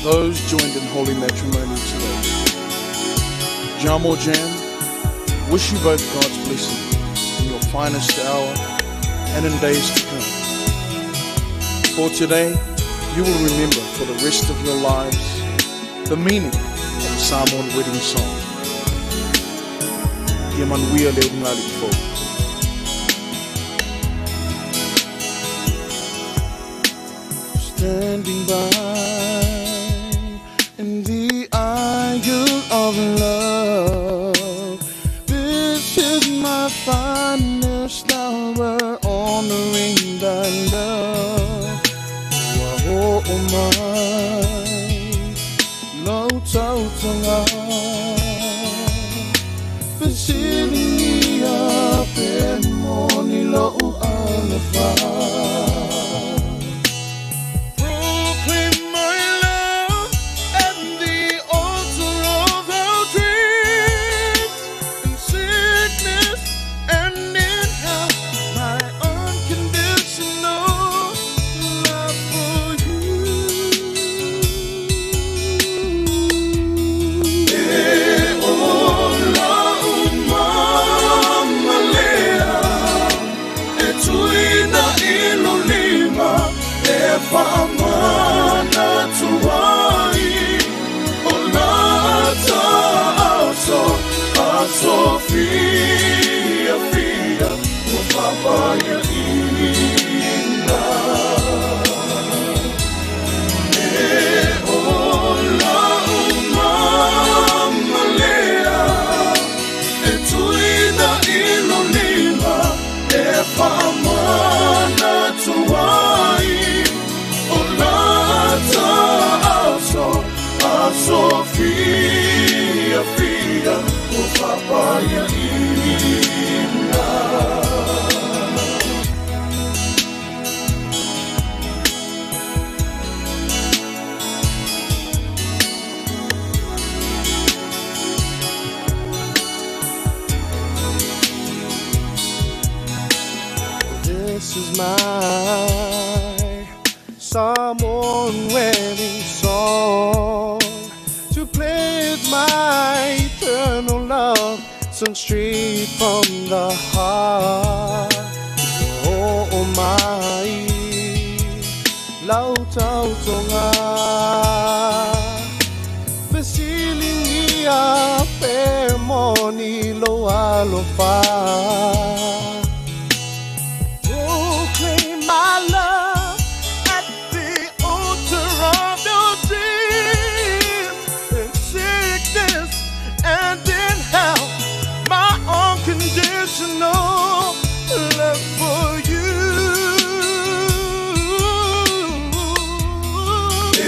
Those joined in holy matrimony today. Jamo Jam, wish you both God's blessing in your finest hour and in days to come. For today, you will remember for the rest of your lives the meaning of the Samoan wedding song. Ia manuia le ulugalii fou. Standing by in the aisle of love, this is my finest hour, honoring thy love. Ua oo mai lau tautoga, fesiligia pe moni lou alofa. Proclaim my love at the altar of our dreams. In sickness and in health, my unconditional love for you. E ola uma malea, e tuina i lo lima, e faamana tuai o lata aso, aso fia fia, ua fapaia ina. E ola uma malea, e tuina i lo lima, e faamana tuai o lata aso, aso fia fia, ua fapaia ina. This is my Samoan wedding song to pledge my eternal love, sung straight from the heart. Oh, oh my, lau tautoga, fesiligia pe moni lo alofa. Proclaim my love at the altar of your dreams. In sickness and in health, my unconditional love for you. E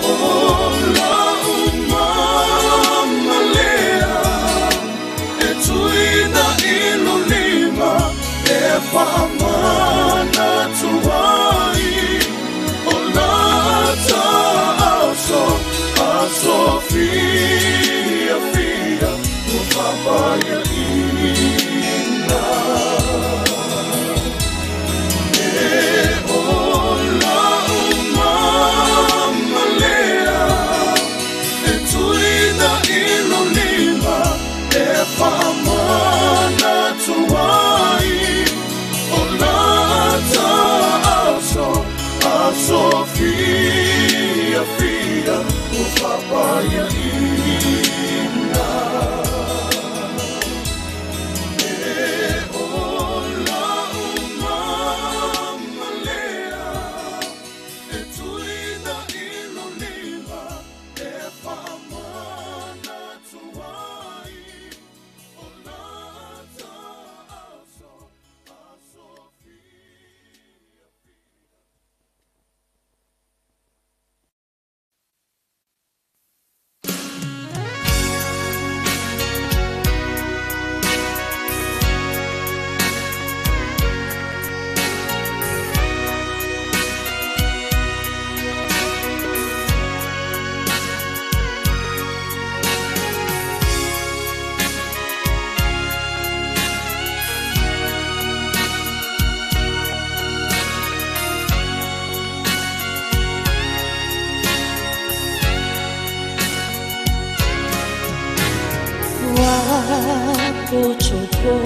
ola uma malea, e tuina i lo lima, e faamana tuai o lata aso, aso fia fia, ua fapaia ina. E ola uma malea, e tuina i lo lima, e faamana tuai o lata aso, aso fia fia, ua fapaia ina. E ola uma malea, e tuina i lo lima, e faamana tuai o lata aso, aso fia fia.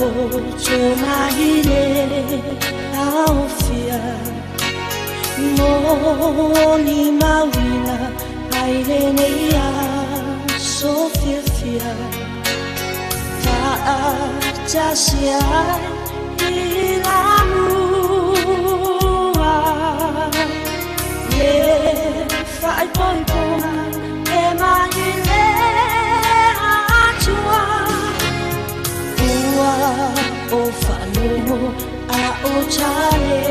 Tsomaile aofia mo ni mawina ai lenei aso fiafia faatasi ai i lamua le faaipoipoga e mai le Atua ua o faalogo a o tale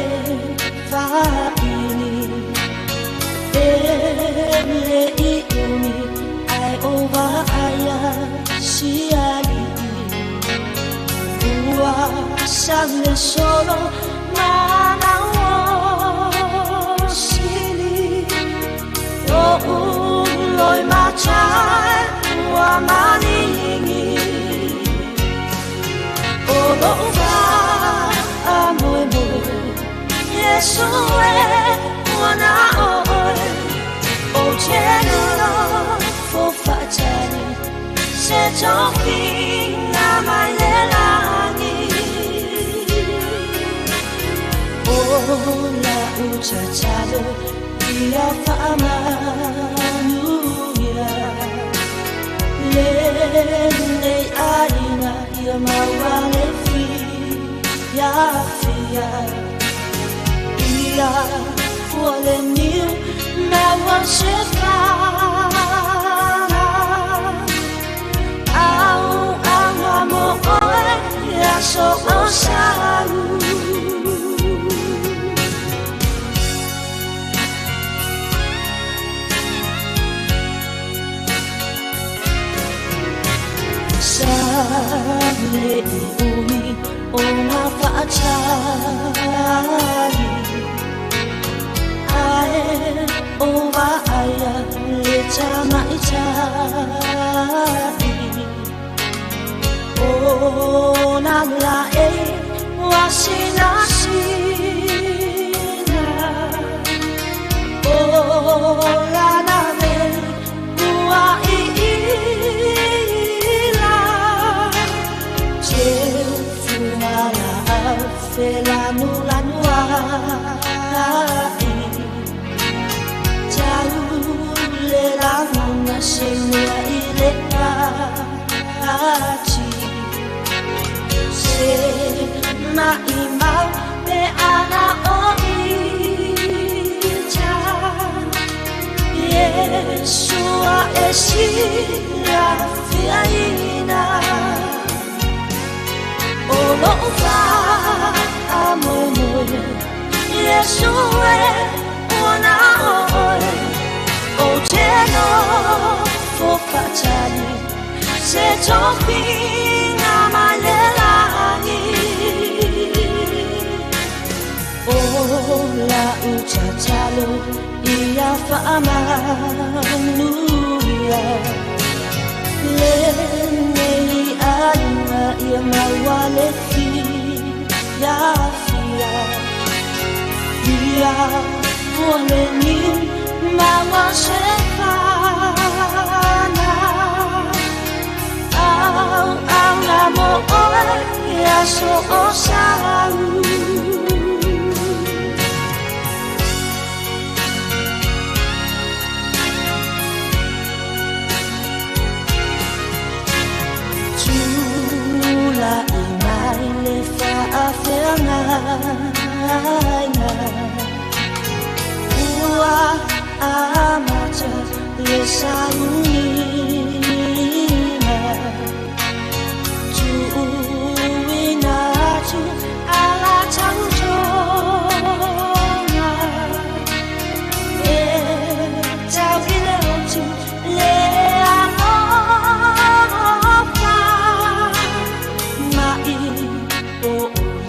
vaili e le i umi ai o vaaia sialii ua sau le solo manao sili o uloi matai ua maligi o lou faamoemoe Iesu e ua na oe ou te nofo faatali se tofiga mai le lagi o lau tatalo ia faamanuia lenei aiga ia maua le fiafia ia fua le niu maua se fana au auga mo oe aso o sau. Sa le i umi o ngā whaatali Ae o vaaia le tamaitai O nā la e wa sina sina O la na me ua i ila Te funga la au fe lanu lanu ai Tau le lagona se mea i le ati Se mai mau pe ana o ita Iesua e silafiaina O lou faamoemoe Iesu e ua na oe Ou te nofo faatali se tofiga mai le lagi O lau tatalo ia faamanuia lenei aiga ia maua le fiafia ia fua le niu maua se fana au auga mo oe aso o sau. Tula'i mai le faafeagaiga ua amata le sauniga tuuina atu ala tautoga e tau i le lotu le alofa mai o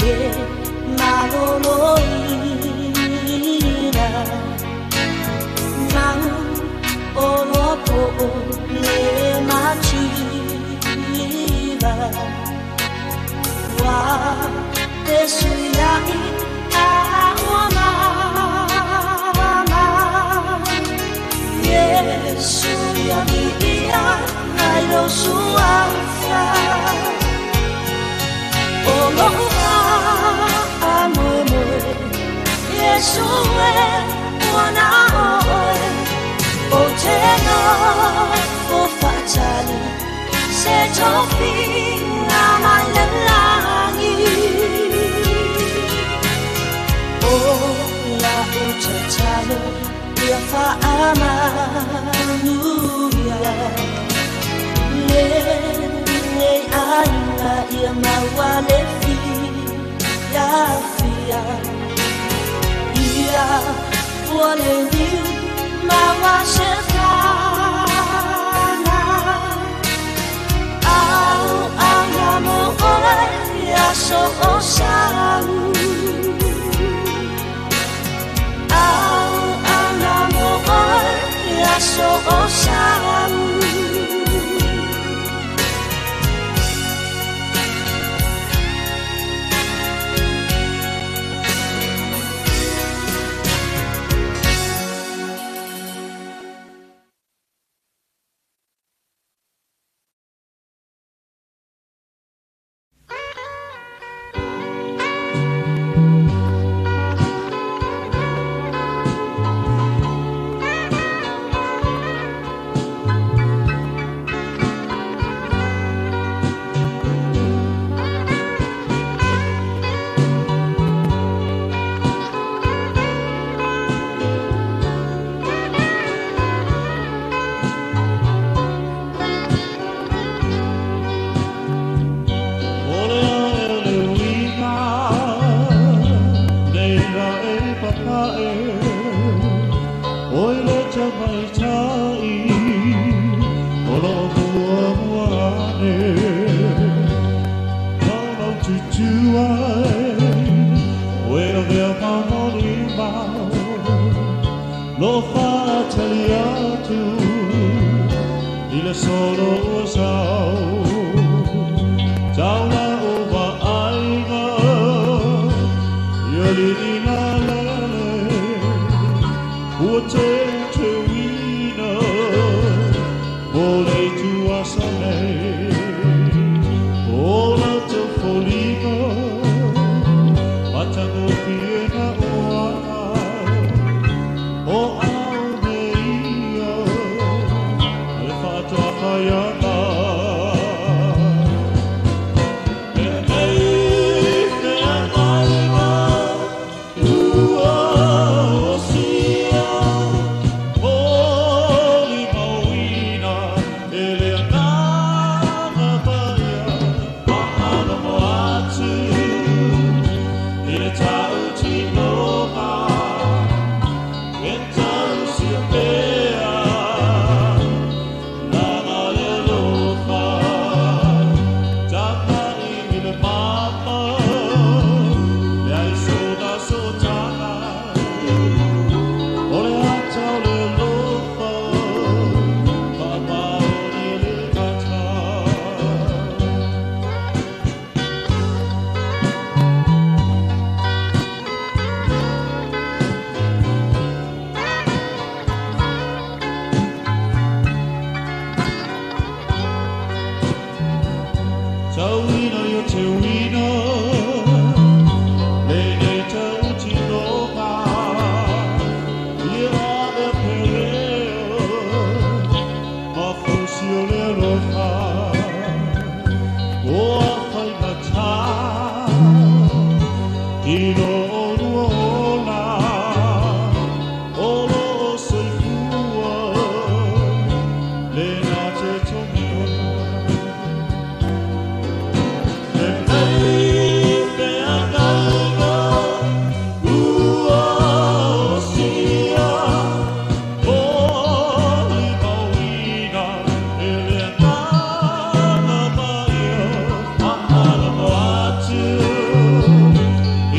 le maloloina mau o loa po o le mativa ua te suia'i a ua mama Iesu ia viia nai lou suafa. Lo a moe moe Yesu e wana oe O te no fo fatali Se tofinga mai le langi O la utatalo Ia faamanuia Le nei aiga ia maua le fiafia Ia ua le niu maua se fana Au au mo oe ia so o sau Au au mo oe ia so o sau.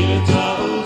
It's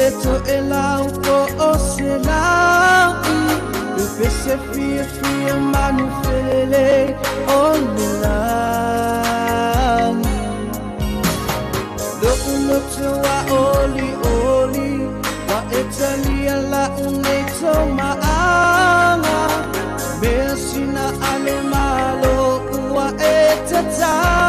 E to e lau ko o se lau E pese fia fia manu felele o le lani. Lo'u loto a oli oli wa e talia la unei to maanga. Mea sina ale malo ua e tatala.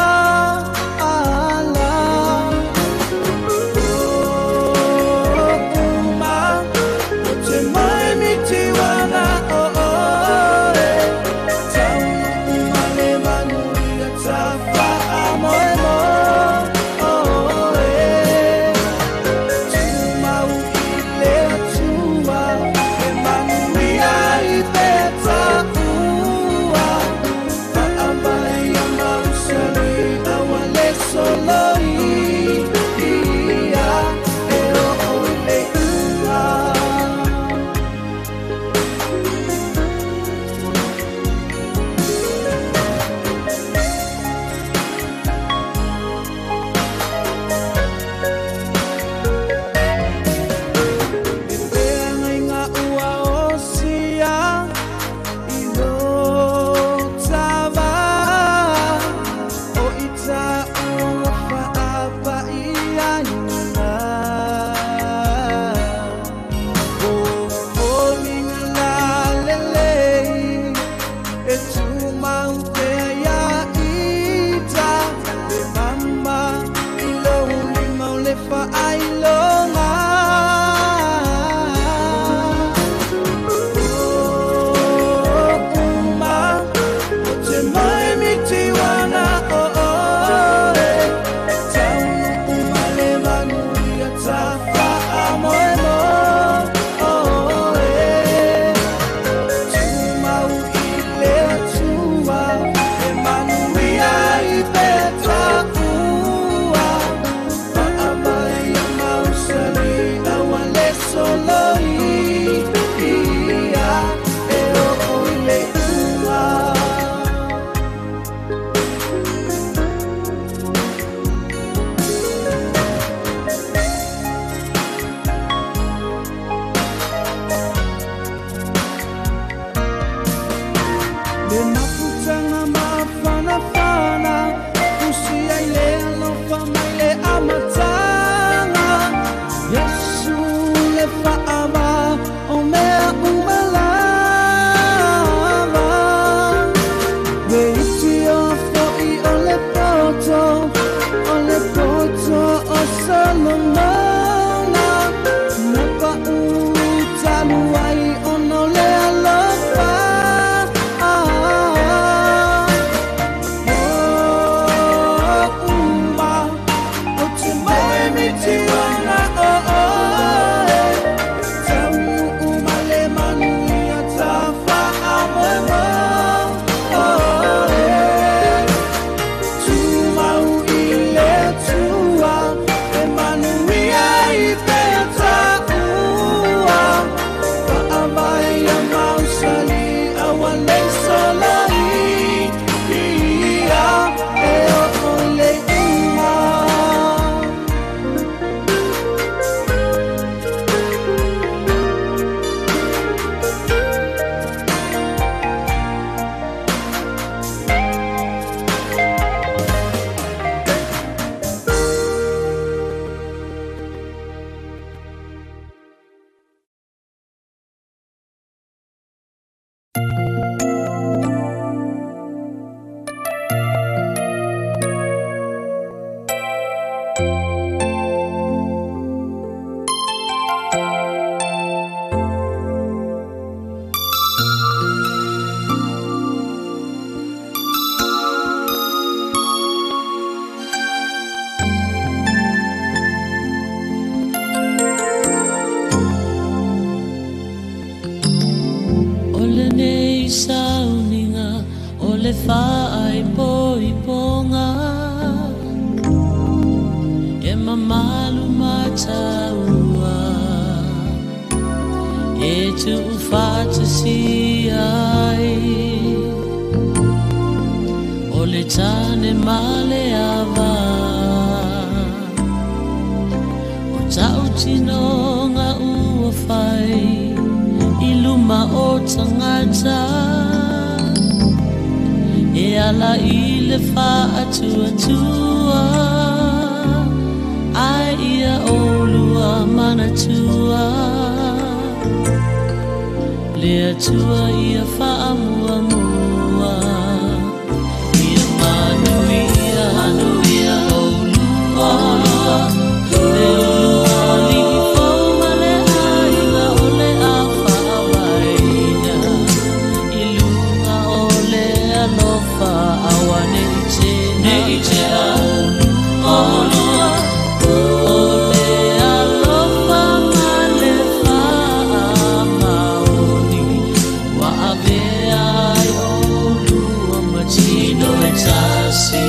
E tu whatasi ai O le tane male ava O tau tino. ua fai i luma o tagata e ala i le faatuatua ai ia olua manatua le Atua ia faamuamua ia manuia manuia olua le ulua alii fou ma le aiga o le a faavaeina i luga o le alofa aua nei tea olua o le alofa ma le faamaoni ua avea ai olua ma tino e tasi.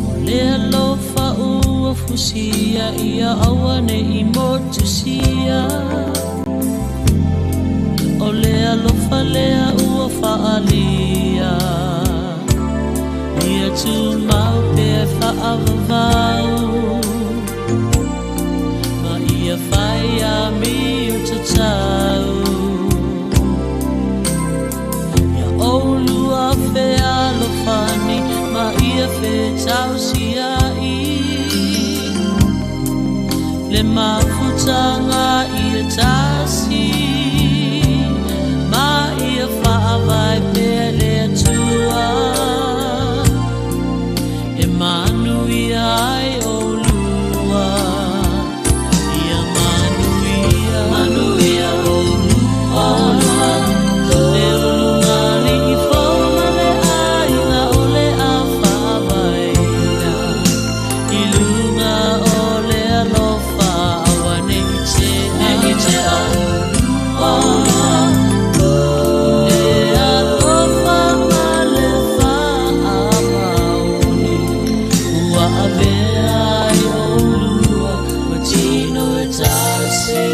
O le alofa ua fusia ia aua nei motusia o le alofa lea ua faalia ia tumau pea faavavau ma ia fai amio tatau ia olua fealofani ma ia fetausiai le mafutaga ia tasi ma ia faavae pea le Atua e manuia ai olua ia manuia manuia olua le uluga alii fou ma le aiga o le a faavaeina i luga o le alofa aua nei tea olua le alofa ma le faamaoni ua avea ai olua ma tino e tasi.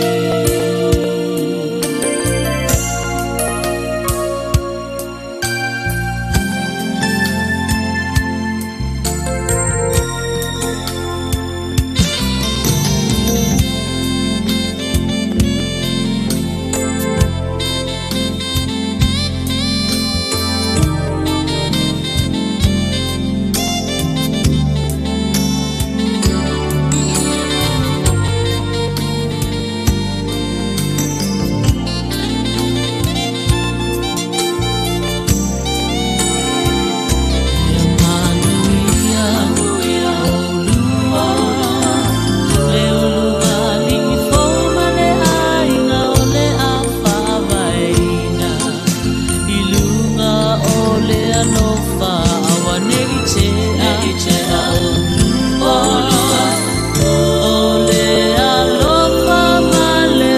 Ia manuia olua le uluga alii fou ma le aiga o le a faavaeina i luga o le alofa aua nei tea olua o le alofa ma le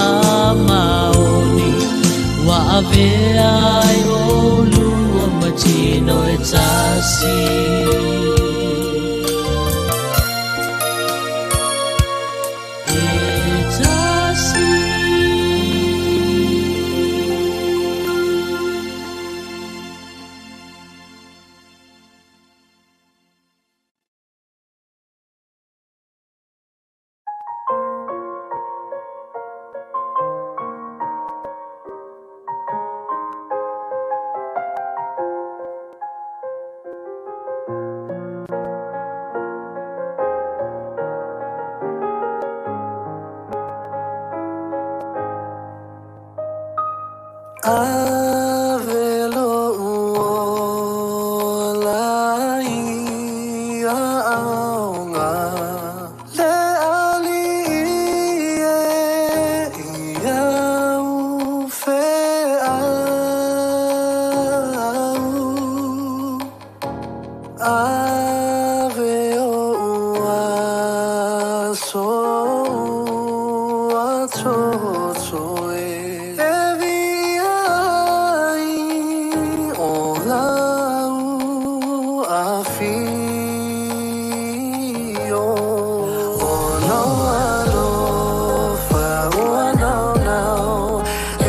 faamaoni ua avea ai olua ma tino e tasi. E tasi. Ave lo'u ola ia aoga le alii e ia ufeau. Ave o'u aso ua totoe e viia ai o lau afio. O lou alofa ua naunau e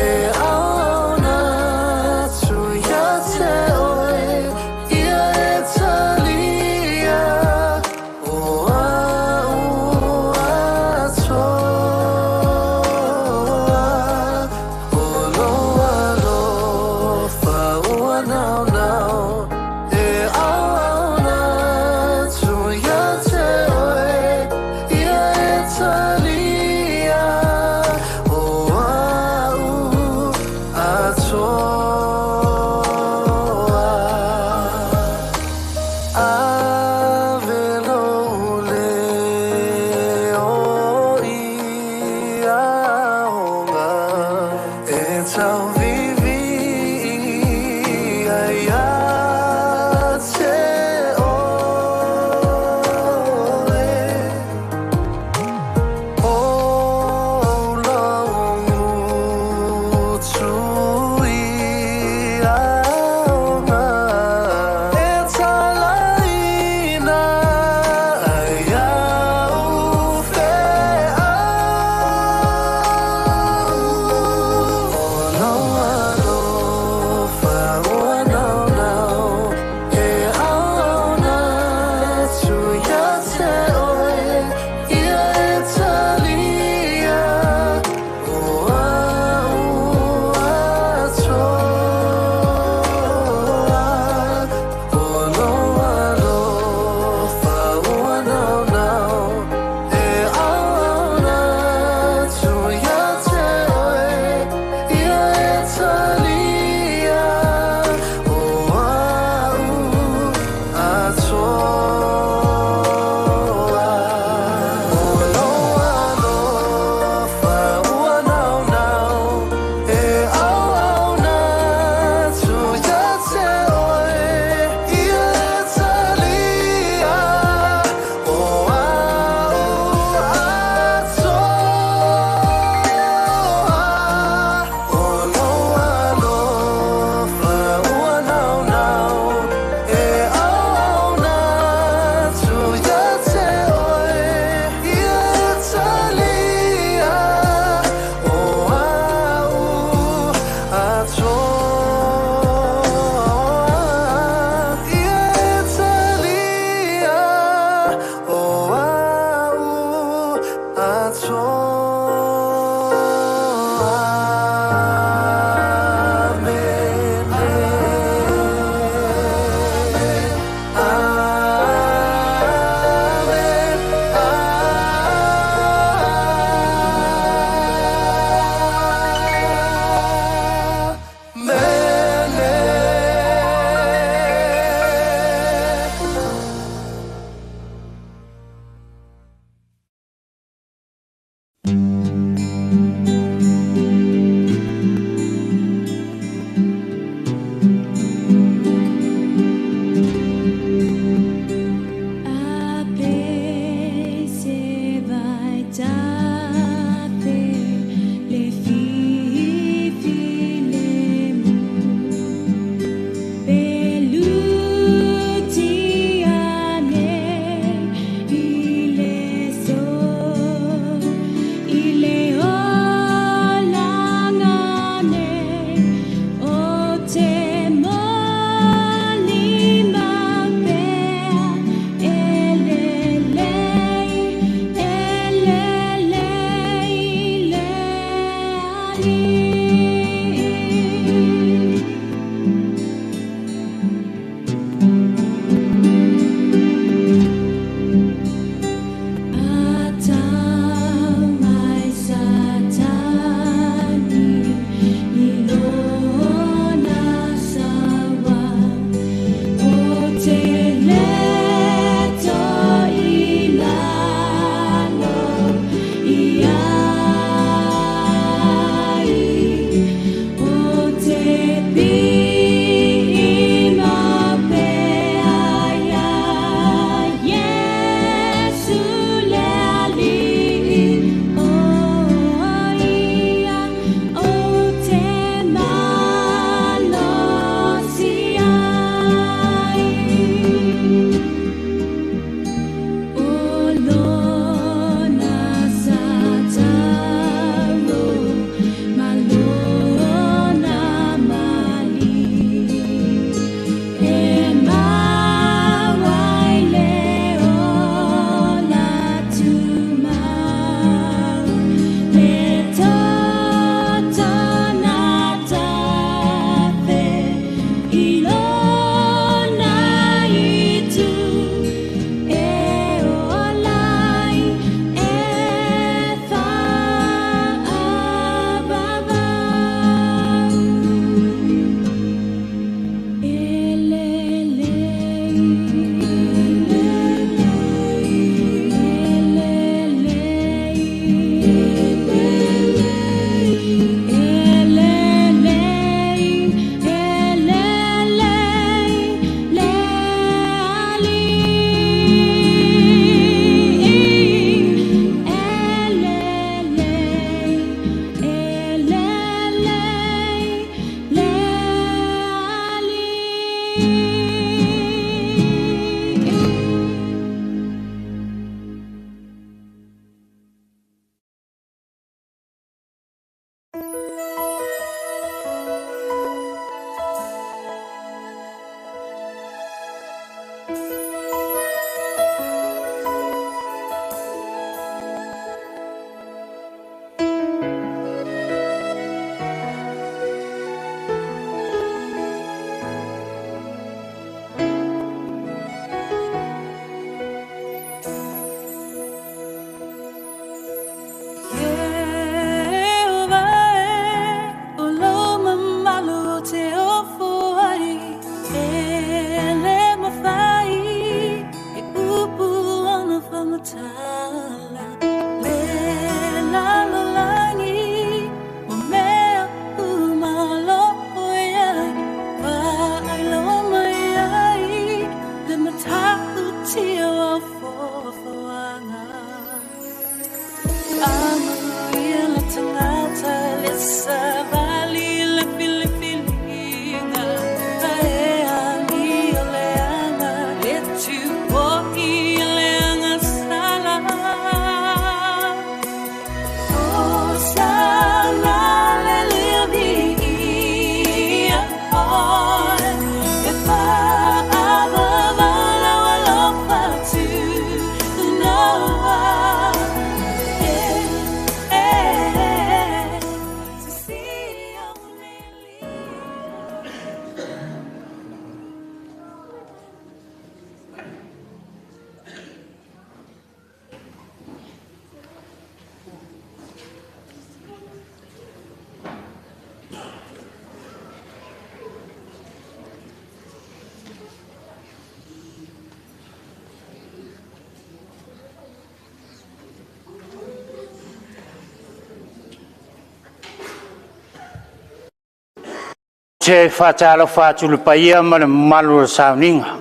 te faatalofa atu i le paia ma le mamalu o le sauniga,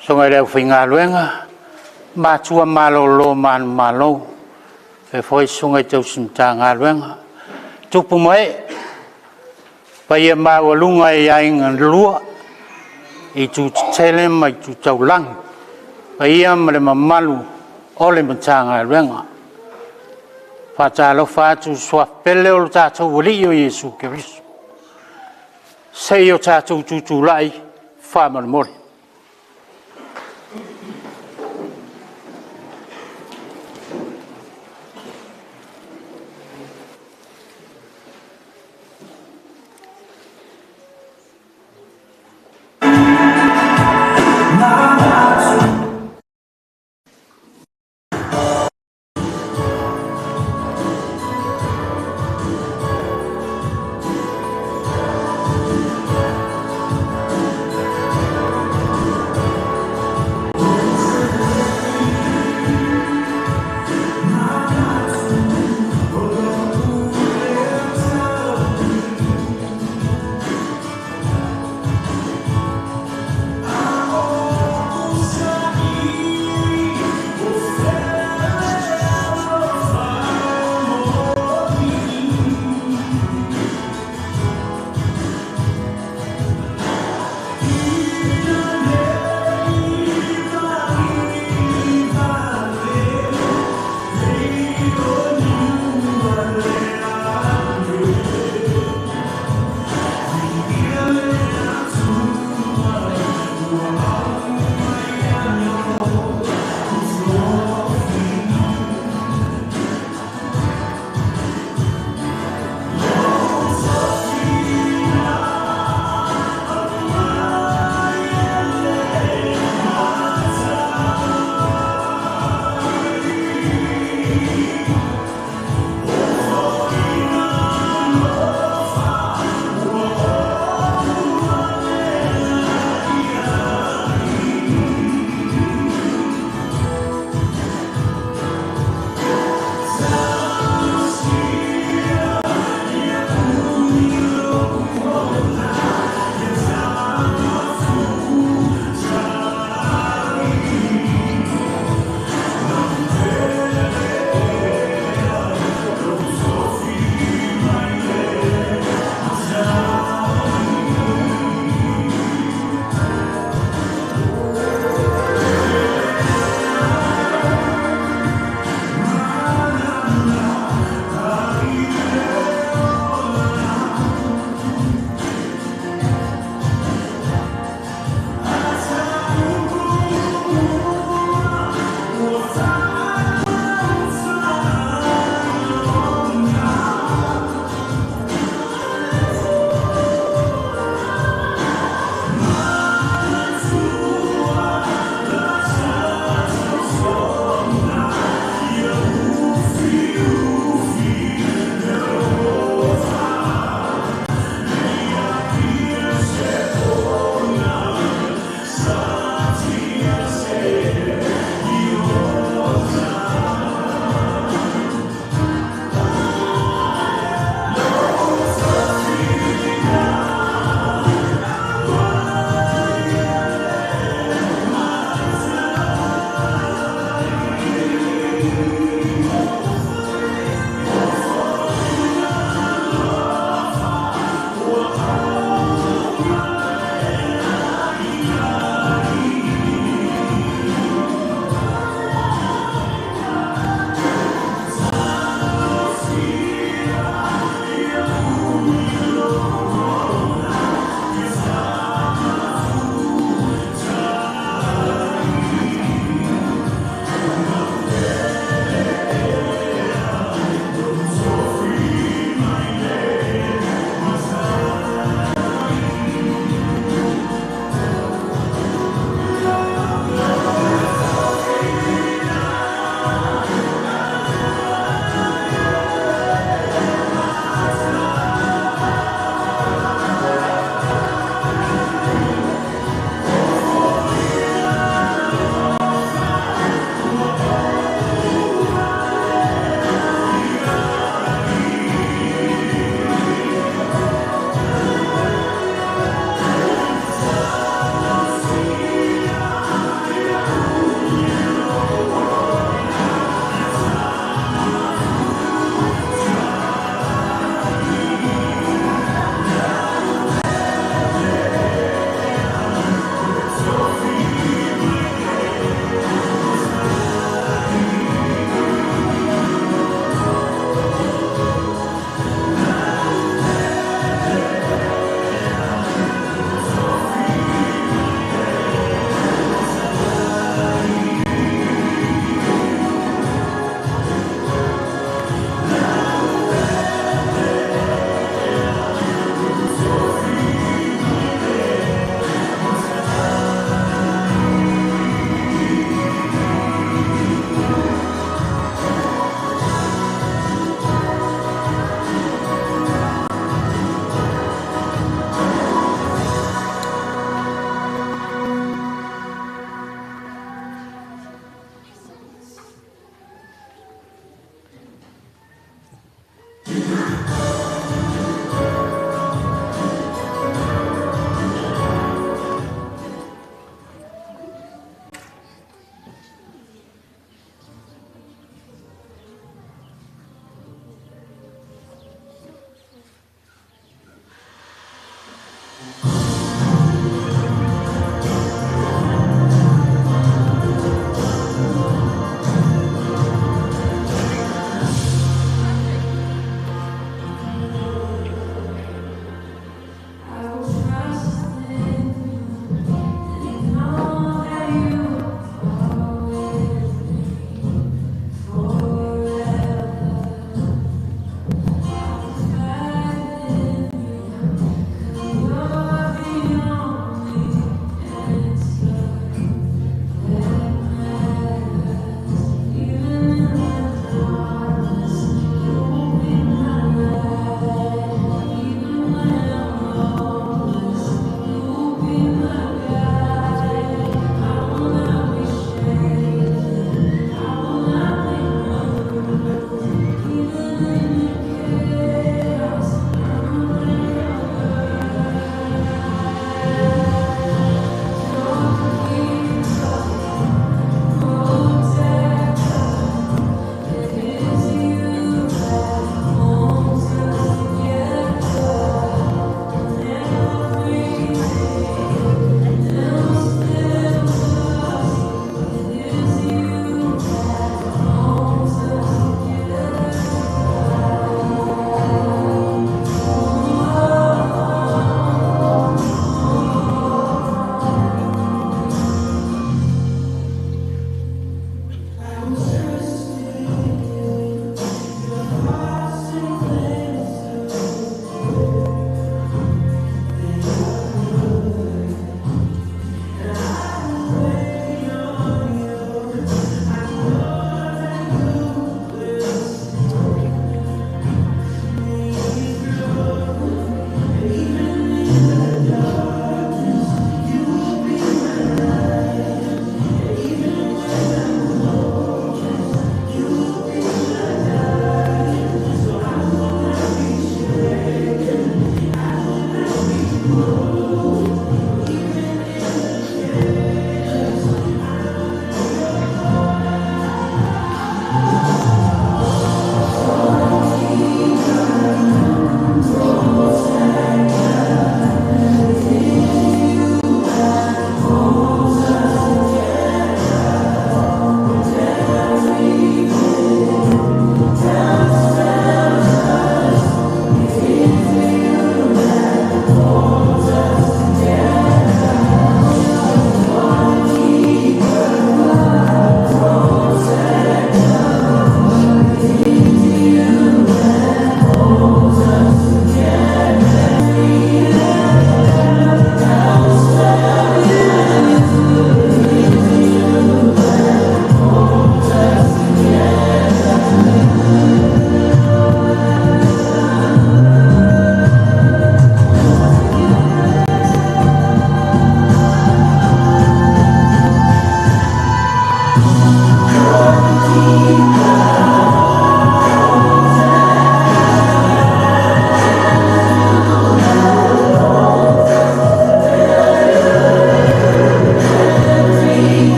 susuga i le aufaigaluega, matua malolo manumalo, faapea foi susuga i tausi Matagaluega, tupu ma ee, paia maualuga i aiga e lua, itu tetele ma itu taulagi, paia ma le mamalu o le Matagaluega. E faatalofa atu i le Suafa pele o lo tatou Alii o Iesu Keriso, se i o tatou tutulai faamolemole.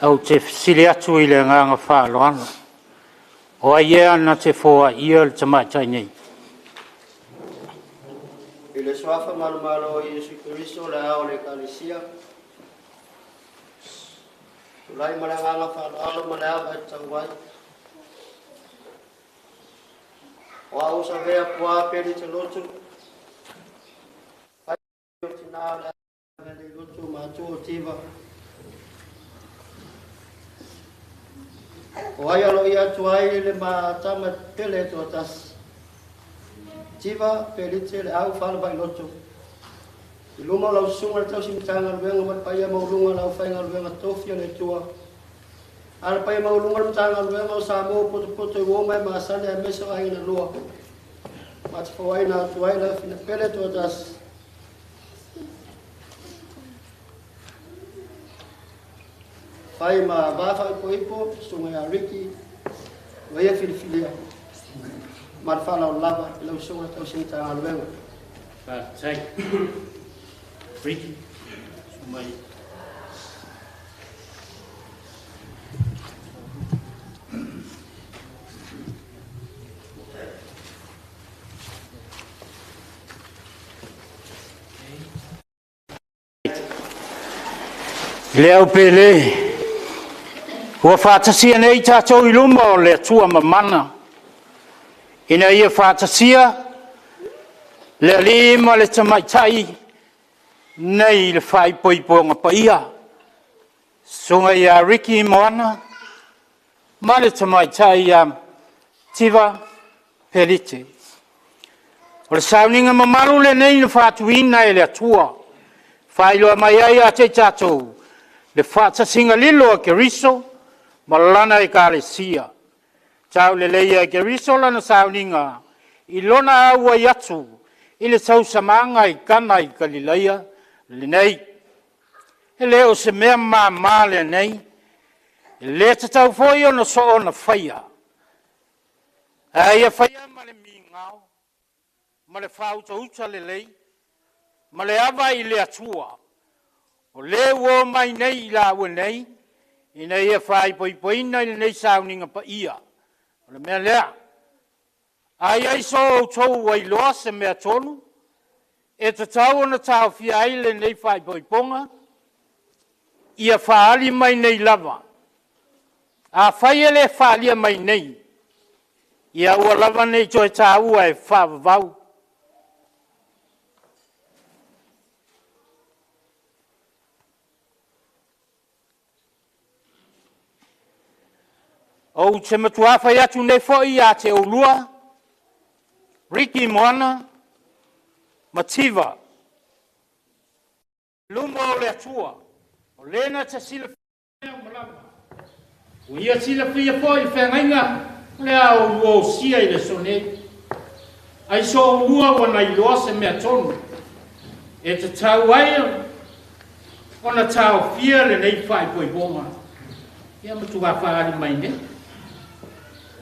Ou te fesili atu i le agaga faaaloalo, o ai ea na te foaia le tamaitai nei? I le Suafa manumalo o Iesu Keriso le Ao o le Ekalesia, tulai ma le agaga faaaloalo ma le ava e tatau ai, o au Savea Pua Pelite Lotu, fai o tina o le Avele Lotu matua o Tiva, o ai aloaia atu ai le matama pele toatasi, Tiva Pelite le au falavai loto, i luma o lau susuga le tausi Matagaluega ma le paia maualuga o le aufaigaluega tofi a le Atua, a le paia maualuga o le Matagaluega o Samoa ua potopoto i uo ma e masani aemaise o aiga na lua, ma te foaina atu ai le afina pele toatasi, fai ma va faaipoipo, susuga ia Ricky, ua ia filifilia, ma le faaaloalo lava i lau susuga tausi Matagaluega. Faafetai. Ricky, susu mai. Le au pele, ua faatasia nei tatou i luma o le Atua Mamana, ina ia faatasia le alii ma le tamaitai nei i le faaipoipoga paia, susuga ia Ricky Moana ma le tamaitai ia Tiva Pelite. O le sauniga mamalu lenei na faatuina e le Atua, e faailoa mai ai ia te i tatou le faatasiga lilo a Keriso ma Lana Ekalesia. Tauleleia e Keriso lana sauniga i lona auai atu i le tausamaga i Kana i Kalilaia lenei. E le o se mea mama lenei, e le tatau foi ona soona faia, ae ia faia ma le migao ma le faautauta lelei ma le ava i le Atua, o le ua omai nei i laua nei, ina ia faaipoipoina i lenei sauniga paia. O le mea lea, a i ai so outou ua iloa se mea tonu e tatau ona taofia ai lenei faaipoipoga, ia faaali mai nei lava. Afai e le faaalia mai nei, ia aua lava ne i toe taua e faavavau. Ou te matua fai atu nei foi ia te oulua, Ricky Moana ma Tiva, i luma o le Atua, o le na te silafia uma lava, ua ia silafia foi le feagaiga o le a oulua osia i le aso nei. Ai so oulua ua na iloa se mea tonu, e tatau ai ona taofia lenei faaipoipoga, ia matua faaali mai nei.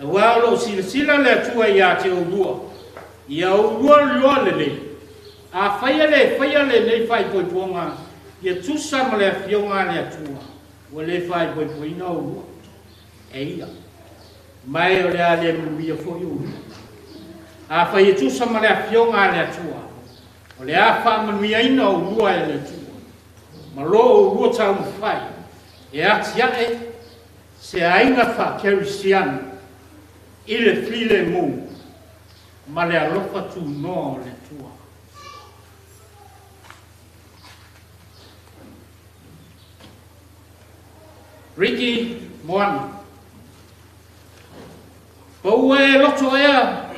Aua o loo silasila le Atua ia te oulua, ia oulua iloa lelei, afai e le faia lenei faaipoipoga, ia tusa ma le afioga a le Atua, ua le faaipoipoina oulua e ia, ma o le a le manuia foi oulua. Afai e tusa ma le afioga a le Atua, o le a faamanuiaina oulua e le Atua, ma lo oulua taumafai e atiae se aiga faakerisiano i le filemu ma le alofa tunoa o le Atua. Ricky Moana, paua e loto ea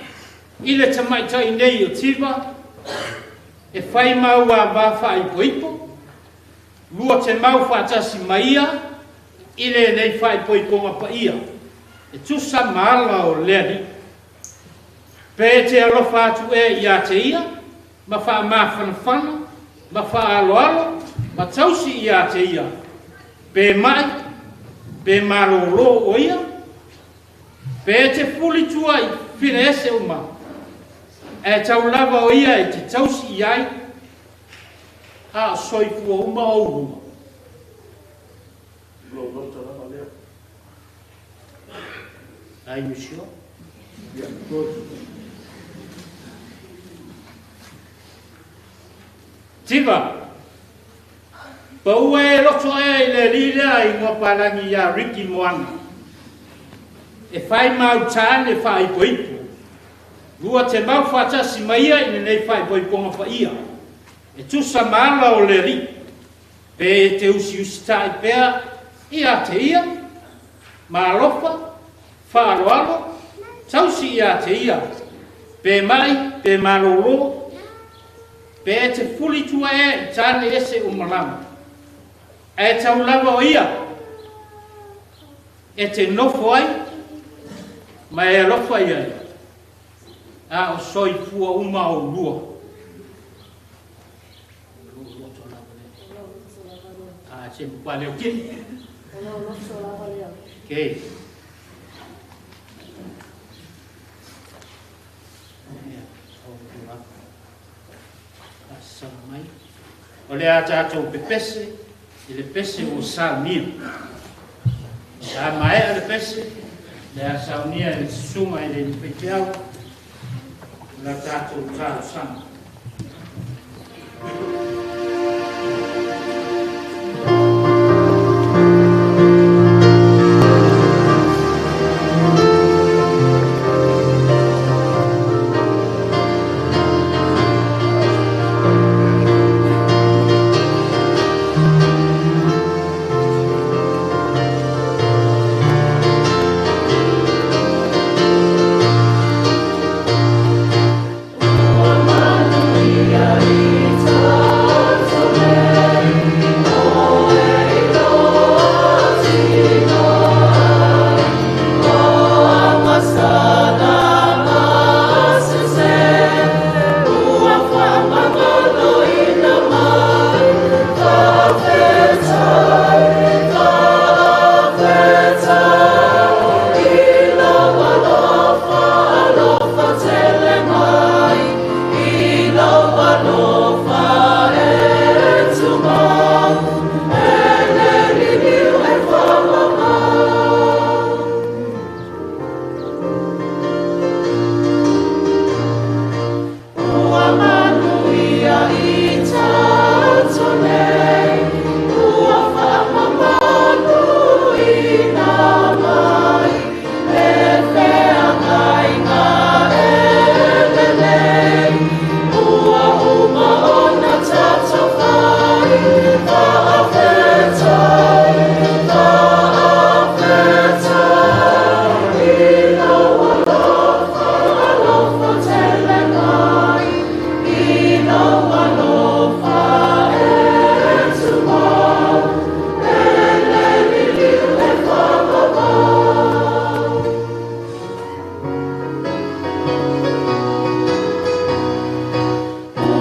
i le tamaitai nei o Tiva, e fai mau a va faaipoipo, lua te mau faatasi ma ia i lenei faaipoipoga paia, e tusa ma ala o le Alii. Pe te alofa atu e ia te ia, ma faamafanafana, ma faaaloalo, ma tausi ia te ia, pe mai, pe malōlō o ia, pe te fulitua i fina ese uma, e tau lava o ia e te tausi i ai, a o soifua uma oulua. Lou loto lava lea. Are you sure? Yeah, good. Tiva, paua e loto ea i le alii lea i igoa palagi ia Ricky Moana. E fai mautā le faaipoipo. Lua te mau faatasi ma ia i lenei faaipoipoga paia. E tusa ma ala o le alii. Pe e te usiusitai pea ia te ia, ma alofa, faaaloalo, tausi ia te ia. Pe mai, pe malōlō, pe e te fuli tua ea i tane ese o malama. Ae tau lava o ia, e te nofo ai, ma e alofa i ai, a o soifua uma oulua. O lou loto lava lea. A se matua leo kini. O lou loto lava lea. Okay. Ia, o lava. Asala mai. O le a tatou pepese, i le pese ua saunia. Sa maea le pese, le a saunia e le susuga i le alii faifeau, o la tatou talosaga.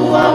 Ua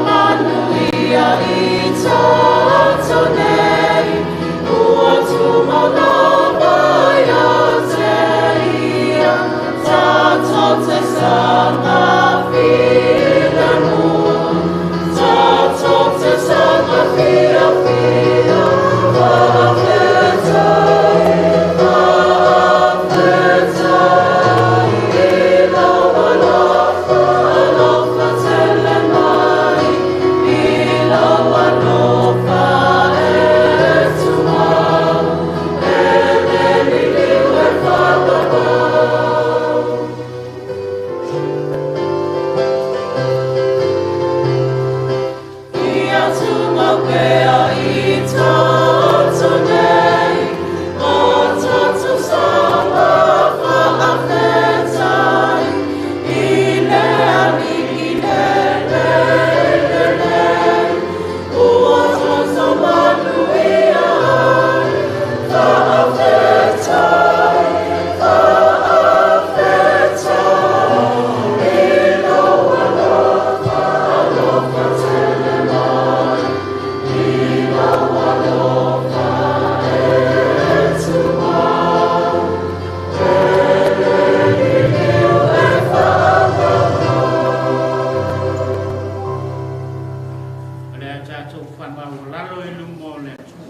O le a tatou faamaualalo i luma o le Atua.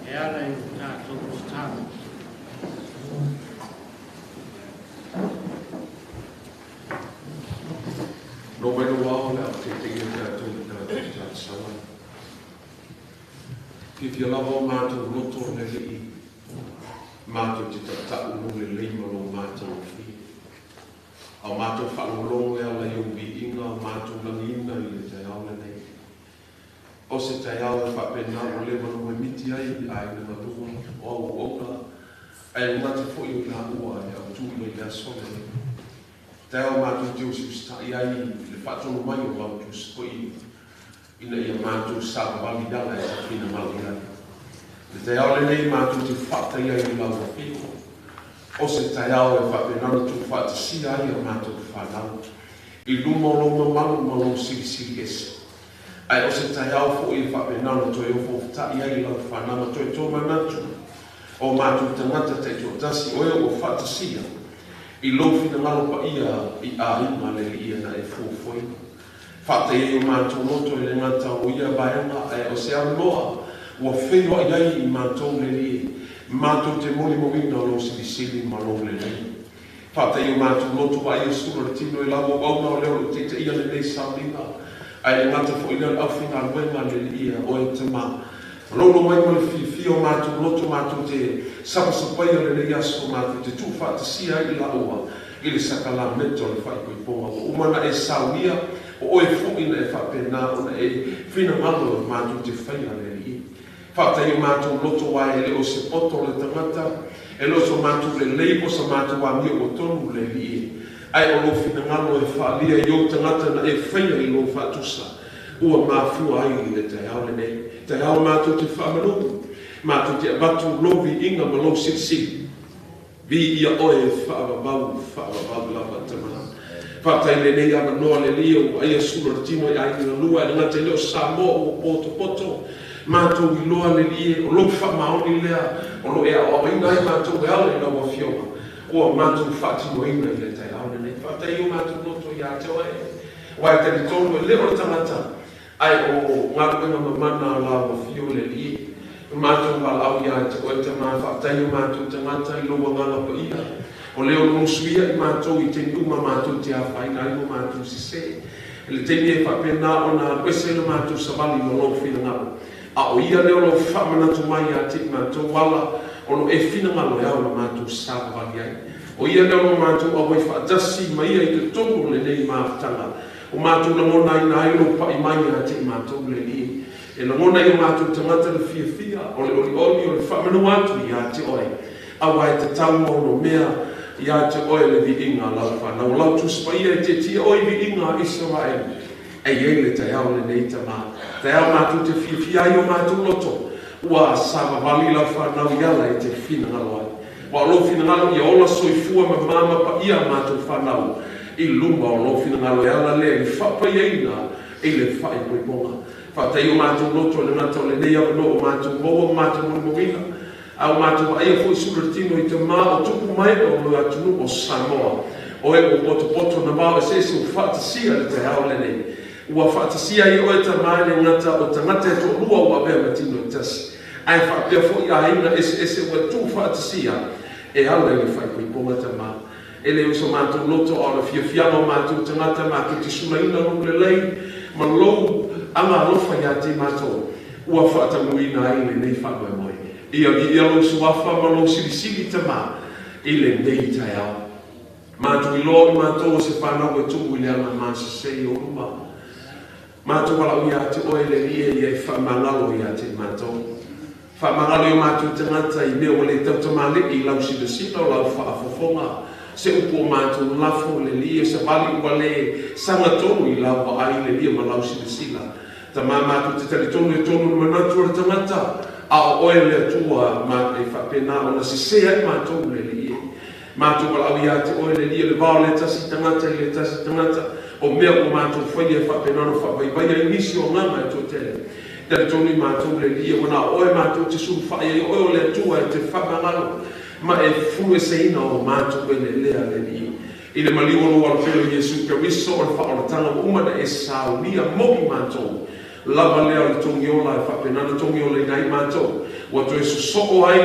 E ala i o tatou tatalo. No mai lo wao le au te te ia tatou i tatou tatasala. Fiafia lava o matou loto le alii, matou te tautau lo lelei ma lo matagofie. A o matou faalogologo e ala i ou viiga o matou lagiina i le taeao lenei. O se taeao e faapena ua leva ona moemiti ai i aiga galua o auauauna ae le gata foi o i laua e autu mai i le aso lenei. Taeao matou te usiusitai ai i le faatonu mai o lau Tusi Paia ina ia matou savavali i ala e ta finagalo i ai. Le taeao lenei matou te faafetai ai i lau Afioga. O se taeao e faapena ona tuufaatasia ai a matou fanau i luma o lou mamalu ma lou silisili ese. Ae o se taeao foi e faapena ona toe ofoofata'i ai i lau fanau ma toe tomanatu o matou tagata taitoatasi o e ua faatasia i lou finagalo paia i aiga le Alii na e fuafuaina. Faafetai ai o matou loto e le gata o ia vaega ae o se avanoa ua feiloai ai i matou le Alii matou te molimauina o lou silisili ma lou lelei. Faafetai i o matou loto vaaia sulu o le tino i lau auauna o lea o lo o taitaia lenei sauniga, ae le gata foi lea o le aufaigaluega a le Alii a oe Tama. Malolo mai ma le fiafia o matou loto matou te sapasapaia lenei aso matou te tuufaatasia ai i laua i le sakalameta o le faaipoipoga ua uma ona e saunia o oe foi na e faapena ona e finagalo matou te faia le Alii. Faafetai i o matou loto aua e le o se poto le tagata, e le o so matou lelei po o sa matou amio ua tonu le Alii e, ae o lou finagalo e faaalia i ou tagata na e faia i lou faatusa ua mafua ai i le taeao lenei. Taeao matou te faamanu, matou te avatu lou viiga ma lou silisili. Viia oe e faavavau, faavavau lava Tama. Faafetai i lenei avanoa le Alii ua vaaia sulu o le tino i aiga galua e le gata i lea o Samoa ua potopoto matou iloa le Alii e o lou faamaoni lea o lo o e aoaoina ai matou e ala i lau Afioga ua matou faatinoina i le taeao lenei. Faafetai i o matou loto ia te oe aua e talitonu e le o le tagata Ae o galuega mamana a lau Afio le Alii, o matou valaau ia te oe Tama, faafetai o matou tagata i lou Agaga Paia, o lea o lo usuia i matou i taimi uma matou te afaina ai ma matou sese. I le taimi e faapena ona alu ese ai lo matou savali ma lou finagalo, a o ia lea o lou faamanatu mai ia te i matou ala o lo e finagalo e ao ona matou savavali ai. O ia lea o lo matou auai faatasi ma ia i totonu o lenei mafutaga. O matou lagonaina ai lou pa'i mai ia te i matou le Alii. E lagona i o matou tagata le fiafia o le olioli o le faamanu atu ia te oe, aua e tatau ma ono mea ia te oe le viiga a lau fanau. O lau Tusi Paia e tietie oe i viiga a Isaraelu. E i ai le taeao lenei, Tama. Taeao matou te fiafia ai o matou loto, ua savavali lau fanau i ala e te finagalo ai. Ua o lou finagalo ia ola soifua ma mama paia a matou fanau i luma o lou finagalo e ala lea i le faapaiaina i le faaipoipoga. Faafetai i o matou loto e le gata o lenei avanoa ua matou maua ma matou molimauina, a ua matou vaaia foi sulu le tino i tama o tupu ma ee o le atunuu o Samoa. O e ua potopoto na vao eseese ua faatasia i le taeao lenei. Ua faatasia ai e oe tama e le gata o tagata e toalua ua avea ma tino e tasi. Ae faapea foi aiga eseese ua tuufaatasia e ala i le faaipoipoga tama. E le o so matou loto a o le fiafiaga o matou tagata matou te sulaina lou lelei ma lou aga alofa ia te matou ua faatamuina ai lenei faamoemoe. Ia viia lou suafa ma lou silisili tama i lenei taeao. Matou iloa o i matou o se fanau e tumu i le aga masese i ou luma. Matou valaau ia te oe le Alii e ia e faamagalo ia te matou. Faamagalo i o matou tagata i mea ua le tautamalii i lau silasila o lau faafofoga. Se upu o matou lafo le Alii e savali ua le sagatonu i lau vaai le Alii ma lau silasila. Tama matou te talitonu e tonu le manatu o le tagata, a o oe le Atua ma e faapena ona sese ai matou le Alii e. Matou valaau ia te oe le Alii o le vao le tasi tagata i le tasi tagata o mea ua matou faia e faapena ona faavaivaia ai nisi o agaga e toatele. Talitonu i matou le Alii ua na o oe matou te sulufai ai o oe o le Atua e te faamagalo ma e fulueseina o matou eleelea le Alii. I le maliu o lou alofele o Iesu Keriso o le faaolataga ua uma ona e saunia mo i matou. Lava lea o le togiola e faapena ona togiolaina ai matou, ua toe sosoo ai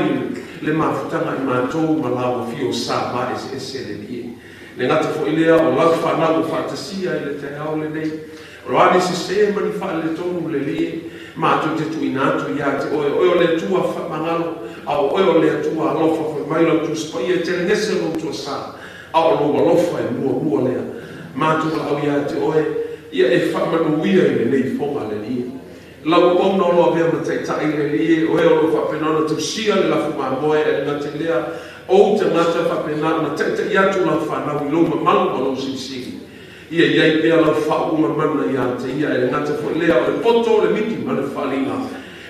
le mafutaga i matou ma lau afio sa maeseese le Alii e. Le gata foi lea o lau fanau ua faatasia i le taeao lenei, o a ni sesē ma ni faaletonu le Alii e, matou te tuuina atu ia te Oe, o Oe o le Atua faamagalo, a o Oe o le Atua alofa. Fai mai lau Tusi Paia, e telegese lou tuasa, a o lou alofa e muamua lea. Matou valaau ia te Oe, ia e faamanuia i lenei foga le Alii e. Lau auauna o lo o avea ma taitai le Alii e, o e o lo o faapena ona tausia le lafu mamoe, ae le gata i lea, o ou tagata faapena ona taitai atu lau fanau i lou mamalu ma lou silisili. Ia i ai pea lau faauuga mana ia te ia, ae le gata foi lea, o le poto, le miti ma le faaaliga,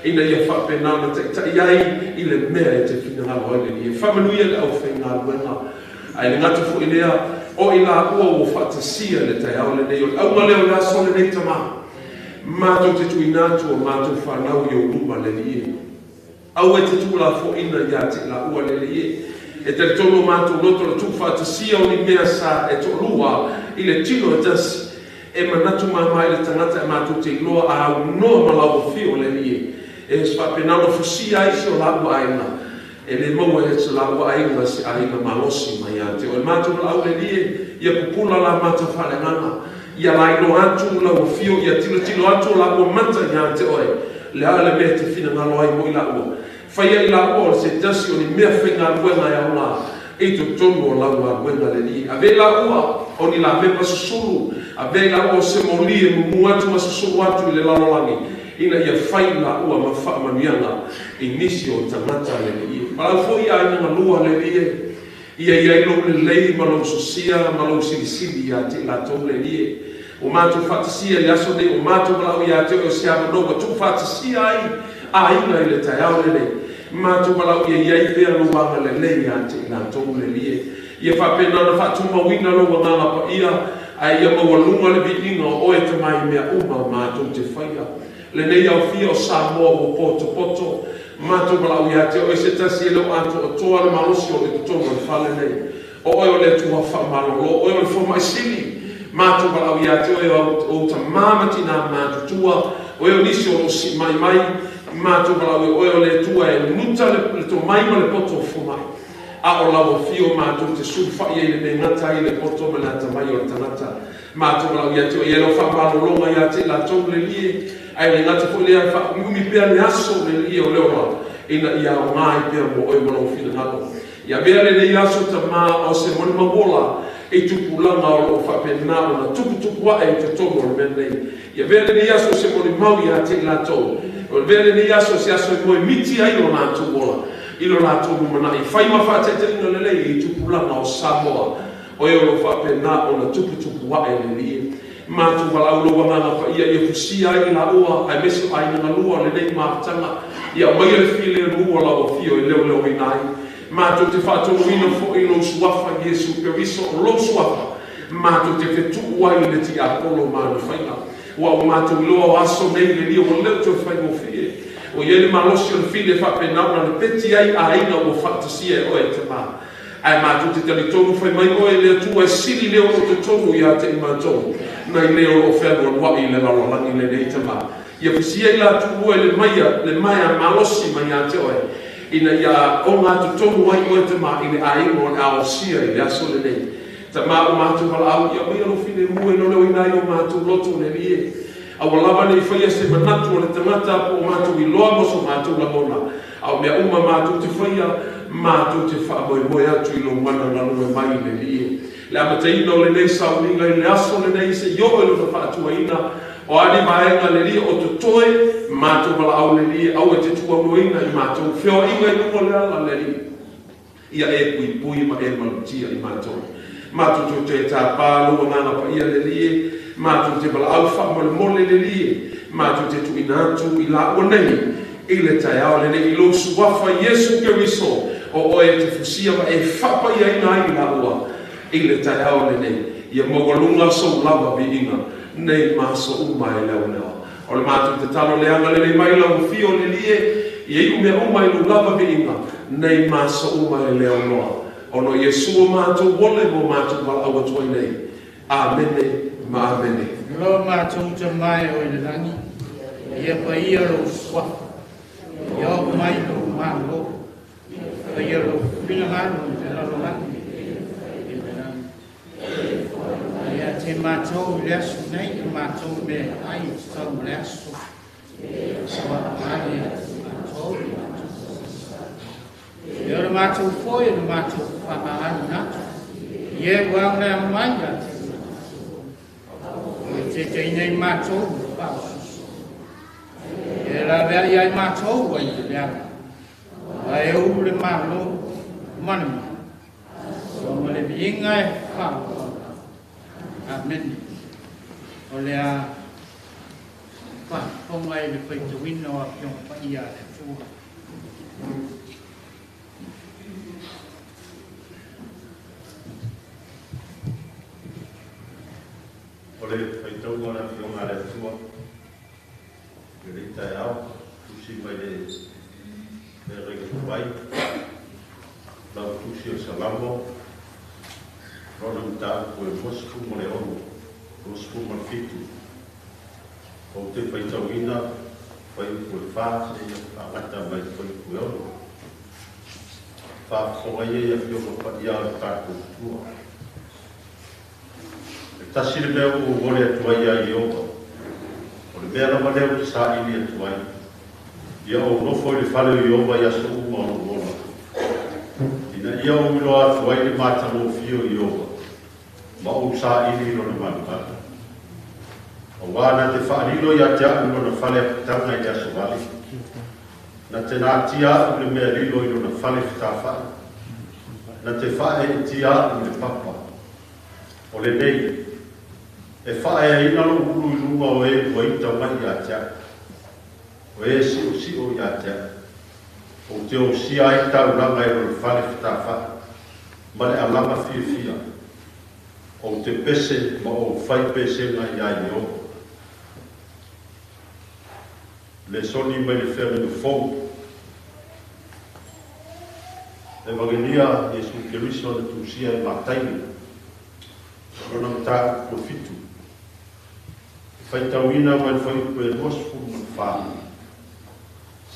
ina ia faapena ona taitai ai i le mea e te finagalo ai le Alii e. Faamanuia le aufaigaluega, ae le gata foi lea, o i laua ua faatasia i le taeao lenei. O le auga lea o le aso lenei, Tama, matou te tuuina atu o matou fanau i ou luma le Alii e. Aua e te tuulafoaiina ia te i laua le Alii e. E talitonu o matou loto le tuufaatasia o ni mea sa e toalua i le tino e tasi, e manatu mama i le tagata e matou te iloa a aunoa ma lau afio le Alii e. E faapena ona fusia ai si o laua aiga, e le maua e se laua aiga se aiga malosi mai ia te oe. Matou valaau le Alii e, ia pupula la mata faaleagaga, ia lailoa atu lau afio, ia tilotilo atu o laua mata ia te oe, le a le mea e te finagalo ai mo i laua. Faia i laua o se tasi o ni mea faigaluega e aoga i totonu o lau galuega le Alii. Ave i laua o ni lamepa susulu, ave i laua o se moli e mumu atu ma susulu atu i le lalolagi, ina ia fai i laua ma faamanuiaga i nisi o tagata le Alii. Valaau foi aiga galua le Alii e, ia i ai lou lelei ma lou sosia ma lou silisili ia te i latou le Alii e. Ua matou faatasia i le aso nei, o matou valaau ia te oe o se avanoa ua tuufaatasia ai aiga i le taeao lenei. Matou valaau ia i ai pea lou agalelei ia te i latou le Alii e. Ia faapena ona faatumauina lou agaga paia, ae ia maualuga le viiga o oe Tama i mea uma matou te faia. Lenei aofia o Samoa ua potopoto, matou valaau ia te oe se tasi e le o atoatoa le malosi o le totonu o le fale nei. O oe o le Atua faamalolo, o oe o le fomai sili. Matou valaau ia te oe o ou tama ma tina matutua, o oe o nisi o lo o siimai mai. Matou valaau ia oe o le Atua e nuta le tomai ma le poto o fomai, a o lau afio matou te sulufai ai i le mea e gata ai le poto ma le atamai o le tagata. Matou valaau ia te oe, ia lau faamalologa ia te i latou le Alii e, ae le gata foi lea, faaumiumi pea le aso le Alii e o le ola, ina ia aoga ai pea mo oe ma lou finagalo. Ia avea lenei aso Tama o se molimauola i tupulaga o lo o faapena ona tuputupu ae i totonu o le mea nei. Ia avea lenei aso o se molimau ia te i latou. Avea lenei aso o se aso e moemiti ai lo latou ola i lo latou lumanai. Fai ma faataitaiga lelei i tupulaga o Samoa, o e o lo o faapena ona tuputupu ae le Alii e. Matou valaau lou agaga paia ia fusia ai i laua aemaise o aiga galua o lenei mafutaga, ia aumaia le filemu o lau afio e leoleoina ai. Matou te faatonuina foi lou suafa Iesu Keriso, o lou suafa matou te fetuu ai i le tiapolo ma ana faiga. Ua ua matou iloa o aso nei le Alii ua le o toe faigofie. Ua i ai le malosi o le fili e faapena ona lepeti ai aiga ua faatasia e oe Tama. Ae matou te talitonu fai mai oe le Atua e sili lea o lo o totonu ia te i matou nai le o lo o fealualuai i le lalolagi lenei Tama. Ia fusia i latou e le maia le maea malosi mai ia te oe, ina ia ogatotonu ai oe Tama i le aiga o le a osia i le aso lenei. Tama o matou valaau, ia aumaia lou filemu e leoleoina ai o matou loto le Alii e. Aua lava ne i faia se manatu o le tagata po o matou iloa ma so matou lagona, a o mea uma matou te faia, matou te faamoemoe atu i lou mana galue mai le Alii e. Le amataina o lenei sauniga i le aso lenei seia oo i lona faatuaina, o a ni vaega le Alii o totoe, matou valaau le Alii e, aua e te tuuaunoaina i matou feoaiga i luga o le ala le Alii. Ia e puipui ma e malutia i matou. Matou te toe tāpā lou agaga paia le Alii e, matou te valaau faamolemole le Alii e, matou te tuuina atu i laua nei i le taeao lenei i lou suafa Iesu Keriso, o oe e te fusia ma e faapaiaina ai i laua i le taeao lenei. Ia maualuga sou lava viiga nei ma aso uma e leoleoa. O le matou tatalo le agalelei mai lau afio le Alii e, ia iu mea uma i lou lava viiga nei ma aso uma e leonoa. Ona o Iesu o matou ole ma o matou valaau atu ai nei. Amene ma amene. Lo matou Tama e o i le lagi, Ia paia lou suafa, ia oo mai lou Malo, faia lou finagalo i le lalolagi i le lagi. Ae ia te matou i le aso nei le matou meaai e tatau ma le aso, soaa ai ia te matou i matou. E o le matou foi o le matou faamagaloina atu, i e ua aulea mai ia te matou. E taitaiina i matou i le faaososo. E laveai ai matou ai le leaga, aua e ou le Malo ma le mana, ma le viiga e faaauau. Amene. O le a faafofoga i le faitauina o Afioga Paia a le Atua. O le faitauga o le Afioga a le Atua i lenei taeao, tusi mai le feagaiga tuai, lau tusi o le Salamo, lona mataupu e 26, 27. Ou te faitauina fuaiupu e 4 seia faagata mai le fuaiupu e 6. Faafofoga ia i Afioga Paia o le tatou Atua. E tasi le mea ua ou ole atu ai ia Ieova, o le mea lava lea ou te saili atu ai, ia ou nofo i le fale o Ieova i aso uma o lou ola, ina ia ou iloa atu ai le matagofie o Ieova, ma ou saili i lona malumalu. Auā na te faalilo ia te a'u lona fale apitaga i le aso vale, na te natia a'u le mea lilo i lona fale fetafa'i, na te faaeetia a'u i le papa. O lenei, e faaeaina lo'u ulu i luga o e ua ita mai ia te a'u, o e si'osi'o ia te a'u, ou te osia ai taulaga i lona fale fetafa'i ma le alaga fiafia, ou te pese ma ou fai pesega iā Ieova. Lesoni mai le Feagaiga Fou. Evagelia a Iesu Keriso na tusia e Mataio, lona mataupu e 7. E faitauina mai le fuaiupu e 24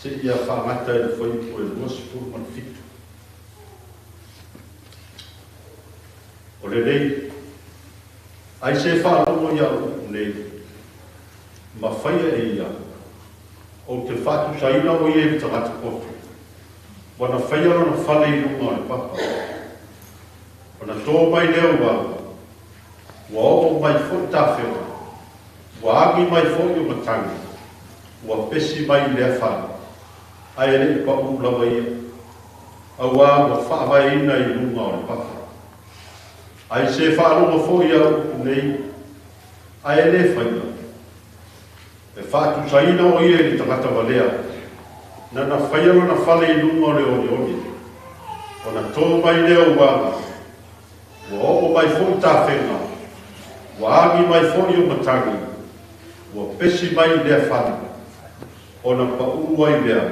seia faagata i le fuaiupu e 27. O lenei, ai se faalogo i a'u upu nei, ma faia e ia, ou te faatusaina o ia i le tagata poto, ua na faia lona fale i luga o le papa. Ona tō mai lea o uaga, ua oo mai foi tafega, ua agi mai foi o matagi, ua pesi mai i lea fale, ae e le'i paʻū lava ia, auā ua faavaeina i luga o le papa. Ai se faalogo foi i a'u upu nei, ae e lē faia, e faatusaina o ia i le tagata valea, na na faia lona fale i luga o le oneone. Ona tō mai lea o uaga, ua oo mai foi tafega, ua agi mai foi o matagi, ua pesi mai i lea fale, ona paʻū ai lea,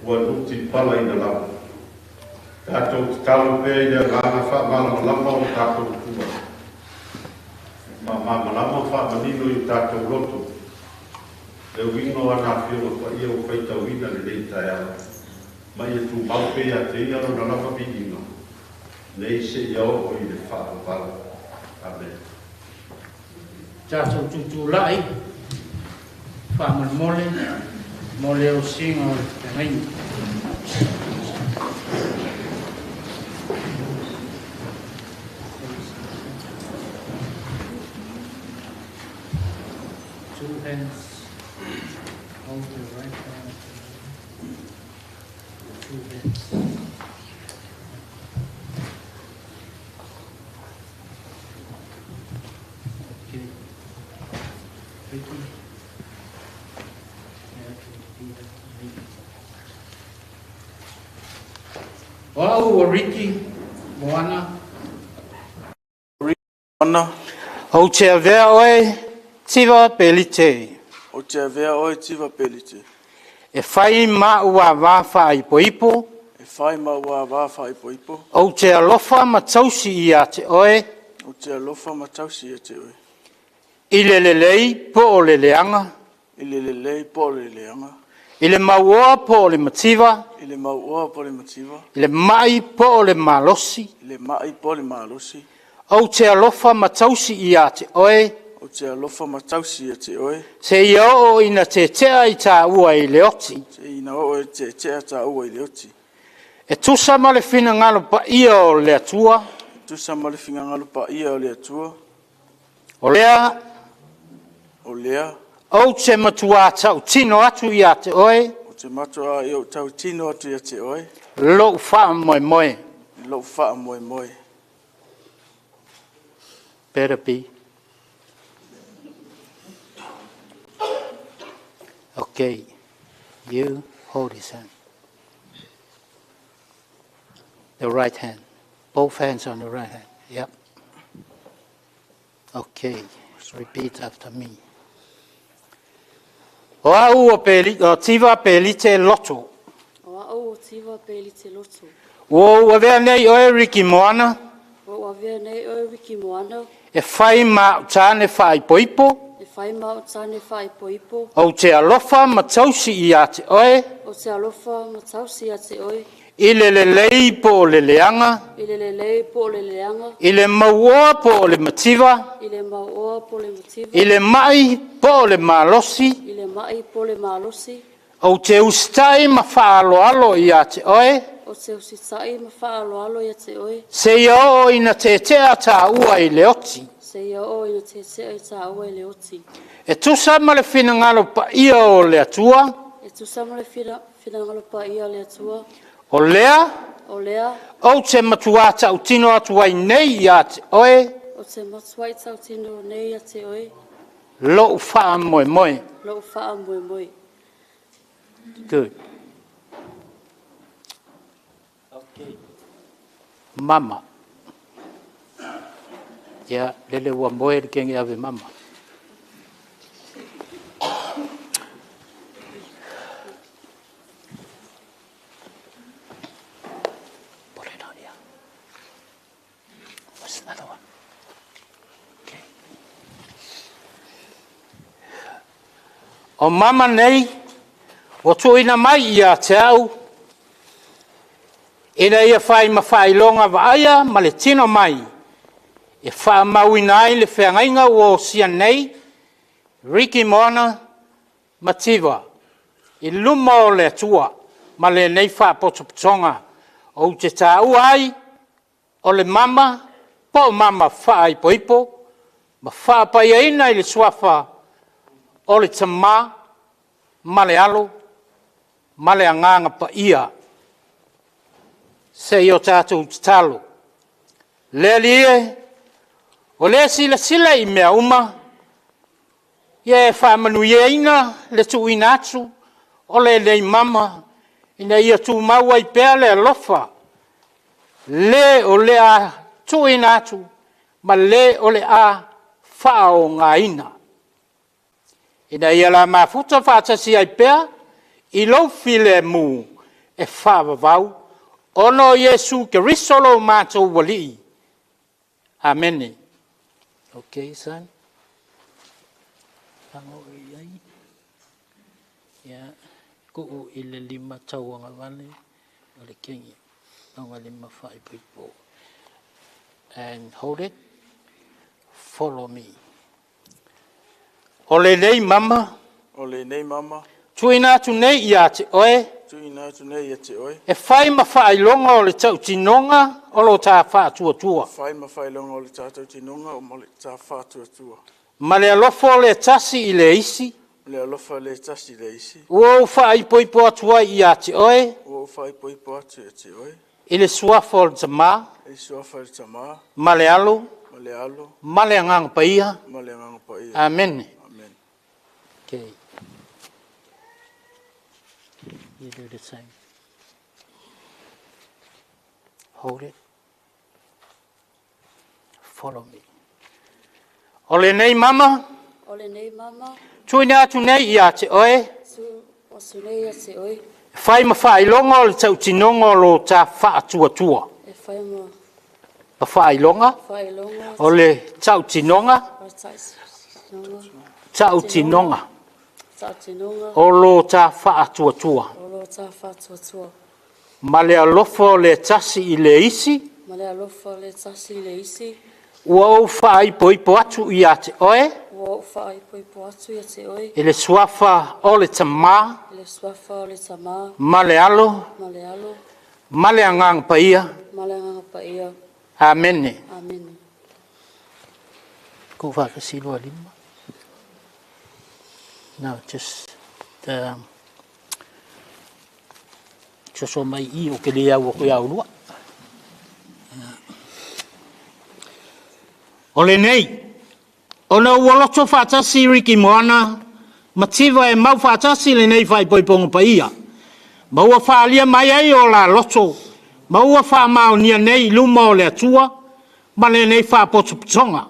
ua nutipalaina lava. Tatou tatalo pea i le Agaga faamalamalama o le tatou Atua, faamalamalama ma faamanino i o tatou loto le uiga o ana Afioga Paia ua faitauina lenei taeao, ma ia tumau pea ia te ia lona lava viiga, nei seia oo i le faavavau. Amene. Tatou tutulai faamolemole mo le osiga o le feagaiga. Two hands, hold the right hand, two hands. Okay. Ricky. Yeah, repeat after me. O au o Ricky Moana. Moana. Ou te avea oe Tiva Pelite. Ou te avea oe Tiva Pelite. E fai ma'u avā faaipoipo. E fai ma'u avā faaipoipo. Ou te alofa ma tausi ia te oe. Ou te alofa ma tausi ia te oe. I le lelei po o le leaga. I le lelei po o le leaga. I le mauoa po o le mativa. I le mauoa po o le mativa. I le mai po o le malosi. I le mai po o le malosi. Ou te alofa ma tausi ia te oe. Ou te alofa ma tausi ia te oe. Seia oo ina tetea i tāua i le oti. Seia oo ina tetea tāua i le oti. E tusa ma le finagalo paia o le Atua. E tusa ma le finagalo paia o le Atua. O lea. O lea. Ou te matua tautino atu ia te oe. Ou te matua tautino atu ia te oe. Lou faamoemoe. Lou faamoemoe. Better be. Okay, you hold his hand. The right hand. Both hands on the right hand. Yep. Okay, repeat after me. O au o, peli, o Tiva Pelite Loto. O au o Tiva Pelite Loto. Ua ou avea nei oe Ricky Moana. Ua ou avea nei oe Ricky Moana. E fai ma au tane faaipoipo. E fai ma au tane faaipoipo. Ou te alofa ma tausi ia te oe. Ou te alofa ma tausi ia te oe. I le lelei po o le leaga. I le lelei po o le leaga. I le mauoa po o le mativa. I le mauoa po o le mativa. I le mai po o le malosi. I le mai po o le malosi. Ou te usitai ma faaaloalo ia te oe. Ou te usitai ma faaaloalo ia te oe. Seia oo ina tetea tāua i le oti. Seia oo ina tetea i tāua i le oti. E tusa ma le finagalo paia o le Atua. E tusa ma le finagalo paia o le Atua. O lea. O lea. Ou te matua tautino atu ai nei ia te oe. Ou te matua tautino nei ia te oe. Lou faamoemoe. Lou faamoemoe. Good. Okay. Mama. Ia, lele ua moe le kenge ave mama. Put it on here. What's another one? Okay. O mama nei, ua tuuina mai ia te au, ina ia fai ma faailoga vaaia ma le tino mai, e faamauina ai le feagaiga ua osia nei, Ricky Moana ma Tiva, i luma o le Atua ma lenei faapotopotoga, ou te taua ai o le mama po o mama faaipoipo, ma faapaiaina i le suafa o le Tamā ma le Alo ma le Agaga Paia. Se i o tatou tatalo. Le Alii e, o le silasila i mea uma, ia e faamanuiaina le tuuina atu o lenei mama, ina ia tumau ai pea le alofa, le o le a tuuina atu ma le o le a faaogaina. Ina ia la mafuta faatasi ai pea i lou filemu e faavavau, ona o Iesu Keriso lo matou Alii. Amene. Okay, son. Ia, kuu i le lima tauagavale o le kenge, lona lima faaipoipo. And hold it. Follow me. O lenei mama. O lenei mama. Tuuina atu nei ia te oe. Tuuina atu nei ia te oe. E fai ma faailoga o le tautinoga o lo ta faatuatua. Fai ma faailoga o le tautinoga o le ta faatuatua. Ma le alofa o le tasi i le isi. Le alofa le tasi i le isi. Ua ou faaipoipo atu ai ia te oe. Ua ou faaipoipo atu ia te oe. I le suafa o le Tamā. I le suafa o le Tamā. Ma le Alo. Ma le Alo. Ma le Agaga Paia. Ma le Agaga Paia. Amene. Amen. Okay. You do the same. Hold it. Follow me. O lenei mama. O lenei mama. Tuuina atu nei ia te oe. Tuuina atu nei ia te oe. E fai ma faailoga o le tautinoga o lo ta faatuatua. E fai ma Ma faailoga. Faailoga. O le tautinoga. O le tautinoga. Tautinoga. Taatinoga. O lo ta faatuatua. O lo ta faatuatua. Ma le alofa o le tasi i le isi. Ma le alofa o le tasi i le isi. Ua ou faaipoipo atu ia te oe. Ua ou faaipoipo atu ia te oe. I le suafa o le Tamā. I le suafa o le Tamā. Ma le Alo. Ma le Alo. Ma le Agaga Paia. Ma le Agaga Paia. Amene. Amene. Ko whakasilo lima. No, just soso mai i o ke le au o koe au lua. O lenei, ona ua loto faatasi Ricky Moana ma Tiva e mau faatasi lenei faaipoipoga paia, ma ua faaalia mai ai o la loto, ma ua faamaonia nei i luma o le Atua ma lenei faapotopotoga.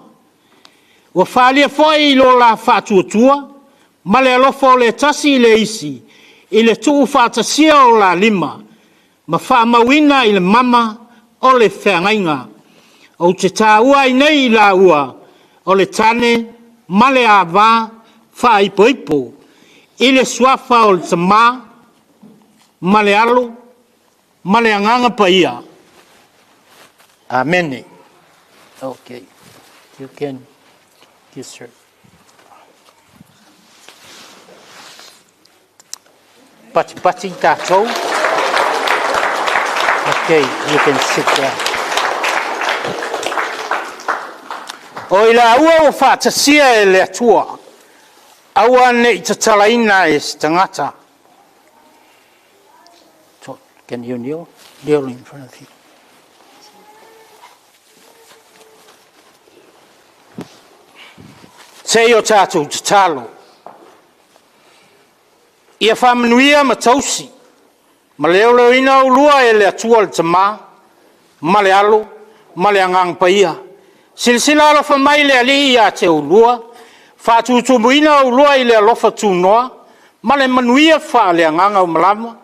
Ua faaalia foi i lo la faatuatua ma le alofa o le tasi i le isi, i le tuufaatasia o la lima, ma faamauina i le mama o le feagaiga. Ou te taua ai nei i laua o le tane ma le ava faaipoipo, i le suafa o le Tamā ma le Alo ma le Agaga Paia. Amene. Okay, you can kiss her. Pati pati tatou. Okay, you can sit down. O i laua ua faatasia e le Atua, aua ne i tatalaina e se tagata. So, can you kneel? Kneel in front of you. Se i o tatou tatalo. Ia faamanuia ma tausi, ma leoleoina oulua e le Atua le Tamā, ma le Alo, ma le Agaga Paia. Silasila alofa mai le Alii ia te oulua, faatutumuina oulua i le alofa tunoa ma le manuia faaleagaga ua malama,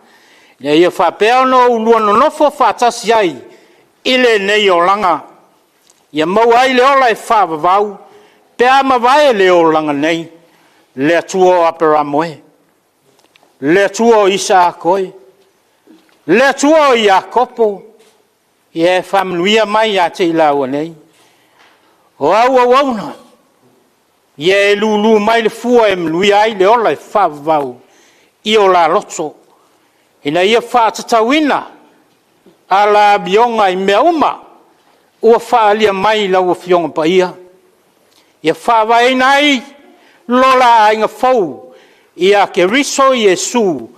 ina ia faapea ona oulua nonofo faatasi ai i lenei olaga, ia maua ai le ola e faavavau pe a mavae le olaga nei. Le Atua o Aperamo e, le Atua o Isaako e, le Atua o Iakopo, ia e faamanuia mai ia te i laua nei. O au auauna, ia e lulu mai le fua e manuia ai le ola e faavavau i o la loto, ina ia faatatauina ala amioga i mea uma ua faaalia mai i lau Afioga Paia, ia faavaeina ai lo la aiga fou ia Keriso Iesu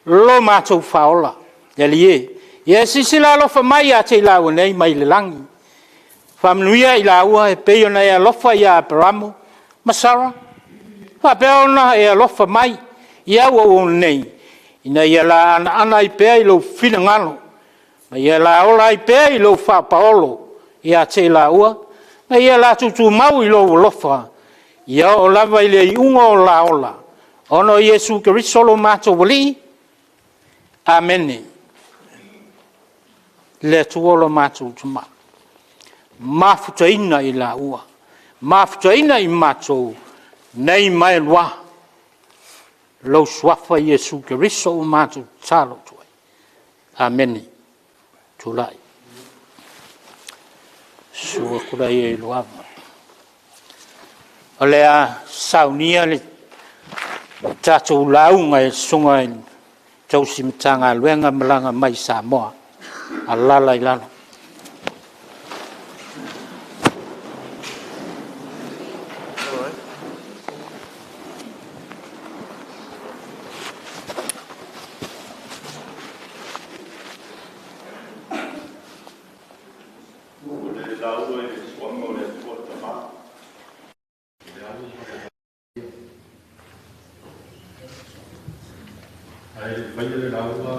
lo matou Faaola. Le Alii e, ia e silasila alofa mai ia te i laua nei mai le lagi, faamanuia i laua e pei ona e alofa ia Aperamo ma Sara, faapea ona e alofa mai i au auauna nei, ina ia la anaana ai pea i lou finagalo, ma ia la ola ai pea i lou faapaolo ia te i laua, ma ia latou tumau i lou alofa, ia oo lava i le iuga o la ola, ona o Iesu Keriso lo matou Alii. Amene. Le Atua lo matou Tama, mafutaina i laua, mafutaina i matou, nei ma e lua, lou Suafa Iesu Keriso ua matou tatalo atu ai. Amene. Tulai. Susu atu laia i lou ava. O le a saunia le tatou lauga e le Susuga i le Tausi Matagaluega malaga mai Samoa. Alaala i lalo. O le lauga i le Suafa o le Atua le Tama, le Alo ma le Agaga Paia. Ae le i faia le lauga,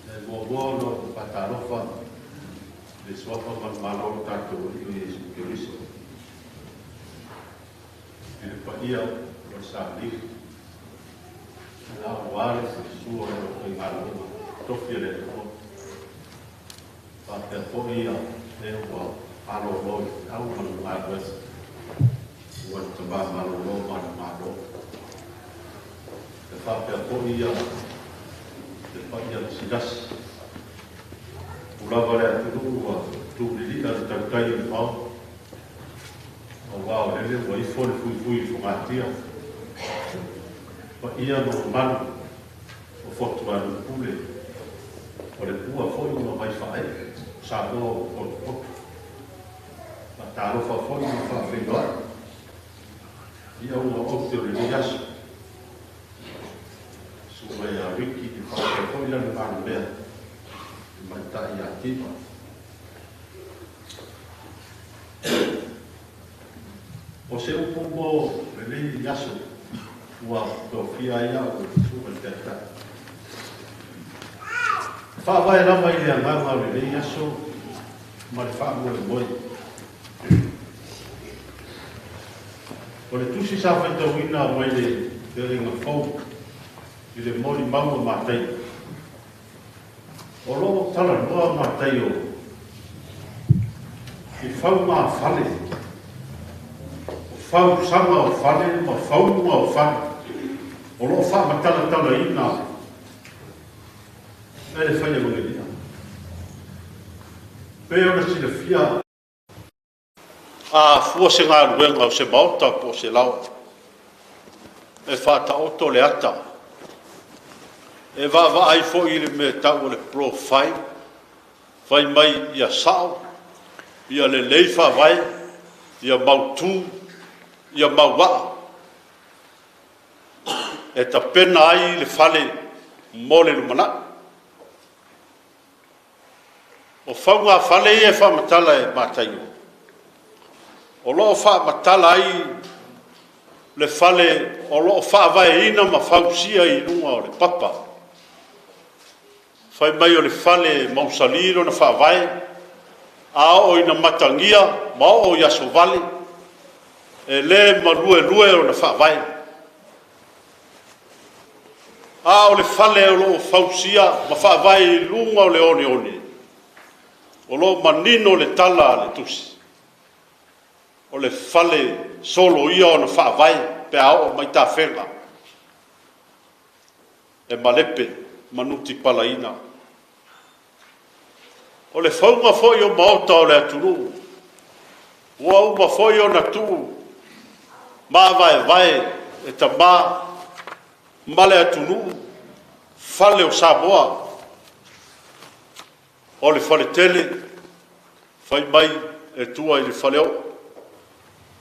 e muamua ona ou faatalofa i le Suafa ma le Malo o le tatou Alii o Iesu Keriso, i le paia o le Sa Alii, aua le susu o le aufaigaluega totofi a le Atua, faapea foi e ua malolo i le feau ma le galuega ua le. tama malolo manumalo. E faapea foi ia le paia le silasi. Ua lava le atunuu ua tulili'a le tautai o le fao, auā o lele ua ifo le fuifui i fogatia. Paia ma mamalu o Fotualuu-pule, o le pua foi ua vai faaee, o Samoa ua potopoto. Faatalofa foi ma faafeiloai i auga oute o lenei aso. Susuga ia Riki e faapea foi lana malemea le tamaitai ia Tiva. O se upu mo lenei aso ua tofia ai au e le Susuga i le Taitai. E faavae lava i le agaga o lenei aso ma le faamoemoe. O le tusi sa faitauina mai le Feoaiga Fou i le molimau a Mataio. O lo o talanoa Mataio i faugafale, o fausaga o fale ma fauga o fale, o lo o faamatalatalaina e le fai Evagelia. Pei ona silafia, a fua se galuega o se maota po o se laoa, e faataoto le ata, e vaavaai foi i le mea e tau o le profile, fai mai ia sao, ia lelei faavae, ia mautu, ia mauaa, e tapena ai le fale mo le lumanai. O faugafale ia e faamatala e Mataio, o lo o faamatala ai le fale o lo o faavaeina ma fausia i luga o le papa. Fai mai o le fale e mausali lona faavae, a oo ina matagia ma oo i aso vale, e le maluelue ona faavae. A o le fale o lo o fausia ma faavae i luga o le oneone, o lo o manino le tala a le Tusi, o le fale soloia ona faavae pe a oo mai tafega, e malepe ma nutipalaina. O le fauga foi o maota o le atunuu, ua uma foi ona tuu mavaevae e tama ma le atunuu fale o Samoa. O le faletele, fai mai e tua i le faleoo.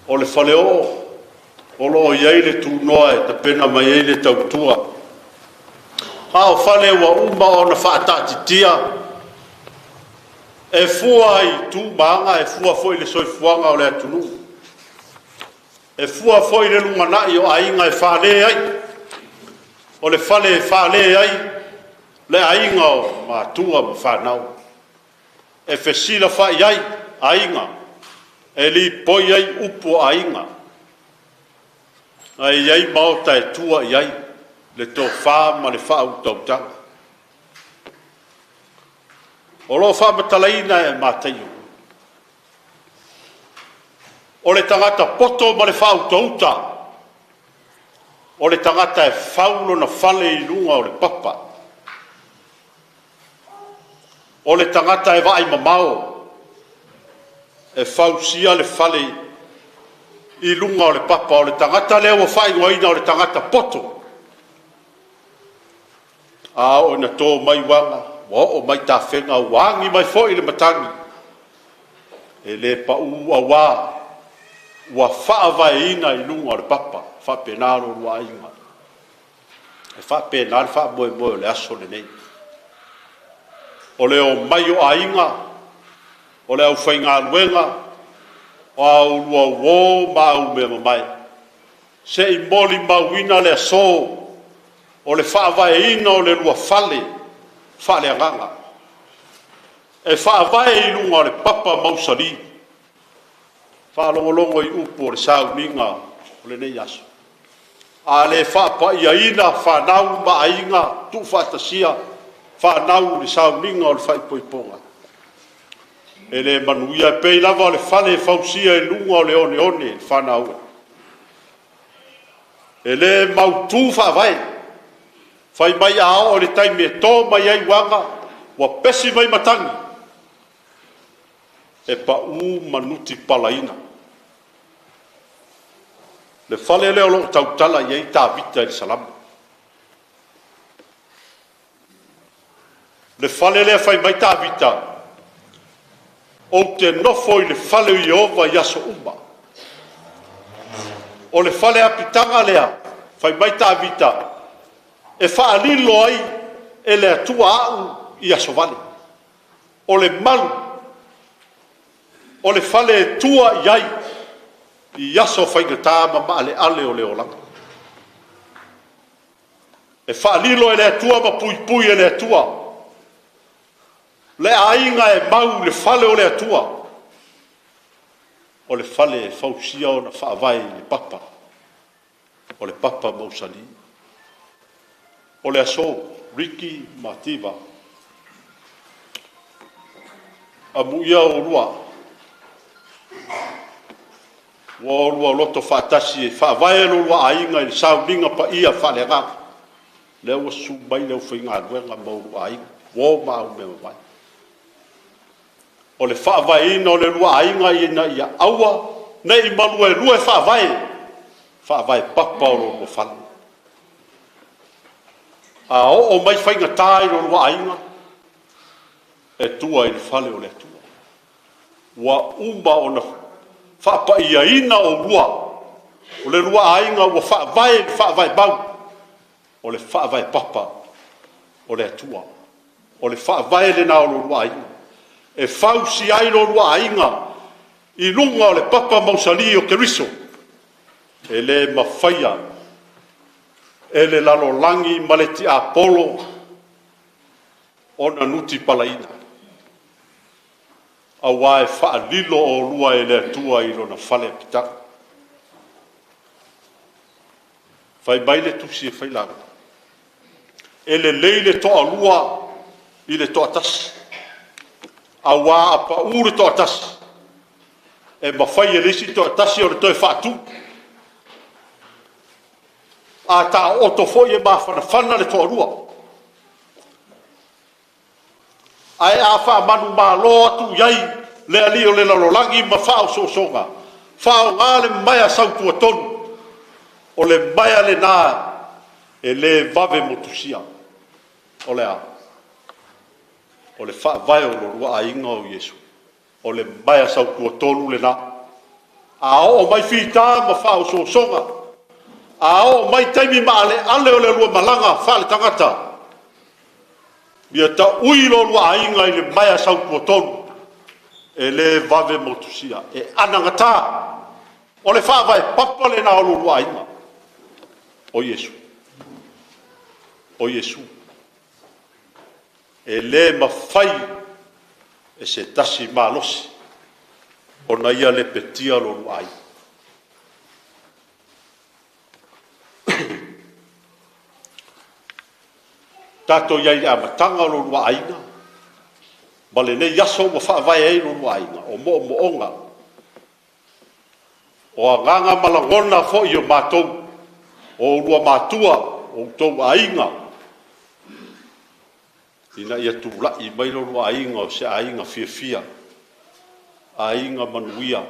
O le faleoo o lo o i ai le tunoa e tapena mai ai le tautua. A o fale ua uma ona faataatitia e fua i tu ma aga, e fua foi i le soifuaga o le atunuu, e fua foi i le lumanai o aiga e fale ai. O le fale e fale ai le aiga o matua ma fanau, e fesilafai ai aiga, e lipoi ai upu o aiga, ae i ai maota e tua i ai le tofa ma le faautautaga. O lo o faamatalaina e Mataio, o le tagata poto ma le faautauta, o le tagata e fau lona fale i luga o le papa, o le tagata e vaai mamao, e fausia le fale i luga o le papa, o le tagata lea ua faaigoaina o le tagata poto. A oo ina to mai uaga, ua oo mai tafega, ua agi mai foi le matagi, e le pau auā ua faavaeina i luga o le papa. E faapena lo oulua aiga, e faapena le faamoemoe o le aso lenei. O le omai o aiga, o le aufaigaluega, o a oulua uo ma au mea mamae, se i molimauina le aso o le faavaeina o le lua fale faaleagaga, e faavae i luga o le papa mausali. Faalogologo i upu o le sauniga o lenei aso. A le faapaiaina fanau ma aiga, tuufaatasia fanau i le sauniga o le faaipoipoga, e le manuia. E pei lava o le fale e fausia i luga o le oneone, fanau e. E le mautu faavae. Fai mai a oo i le taimi e to mai ai uaga, ua pesi mai matagi, e pau ma nutipalaina. Le fale lea o lo o tautala i ai Tavita i le Salamo. Le fale lea fai mai Tavita, ou te nofo i le fale o Ieova i aso uma. O le fale apitaga lea, fai mai Tavita, e faalilo ai e le Atua au i aso vale. O le malu, o le fale e tua i ai i aso faigata ma maaleale o le olaga. E faalilo e le Atua ma puipui e le Atua le aiga e mau i le fale o le Atua. O le fale e fausia ona faavae i le papa, o le papa mausali. O le aso, Ricky ma Tiva, amuia oulua, ua oulua loto faatasi e faavae lo oulua aiga i le sauniga paia faaleagaga. Lea ua susu mai le aufaigaluega ma oulua aiga, uo ma aumeamavae. O le faavaeina o le lua aiga ina ia aua ne i maluelue faavae, faavae papa o lo oulua fale. A oo mai faigata i lo oulua aiga, e tua i le fale o le Atua. Ua uma ona faapaiaina oulua, o le lua aiga ua faavae i le faavae mau, o le faavae papa o le Atua. O le faavae lena o lo oulua aiga, e fausia ai lo oulua aiga i luga o le papa mausali o Keriso. E le mafaia e le lalolagi ma le tiapolo ona nutipalaina, aua e faalilo oulua e le Atua i Lona fale apitaga. Fai mai le tusi a Failau, e lelei le toalua i le toatasi, aua a pau le toatasi, e mafai e le isi toatasi ona toe faatu. A taooto foi e mafanafana le toalua. Ae a faamanumalo atu i ai le alii o le lalolagi ma faaosoosoga, faaaoga le maea sautuatonu, o le maea lena e le vave motusia. O le a? O le faavae o lo oulua aiga o Iesu. O le maea sautuatonu lena. A oo mai fita ma faaosoosoga, a oo mai taimi maaleale o le lua malaga faaletagata, ia taui lo oulua aiga i le maea sautuatonu, e le vave motusia, e anagata. O le faavae papa lena o lo oulua aiga, o Iesu. O Iesu. E le mafai e se tasi malosi ona ia lepetia lo oulua aiga. Tatou i ai i le amataga o lo oulua aiga, ma lenei aso ua faavae ai lo oulua aiga, o moomooga, o agaga ma lagona foi o matou, o oulua matua, o outou aiga, ina ia tulai mai lo oulua aiga o se aiga fiafia, aiga manuia.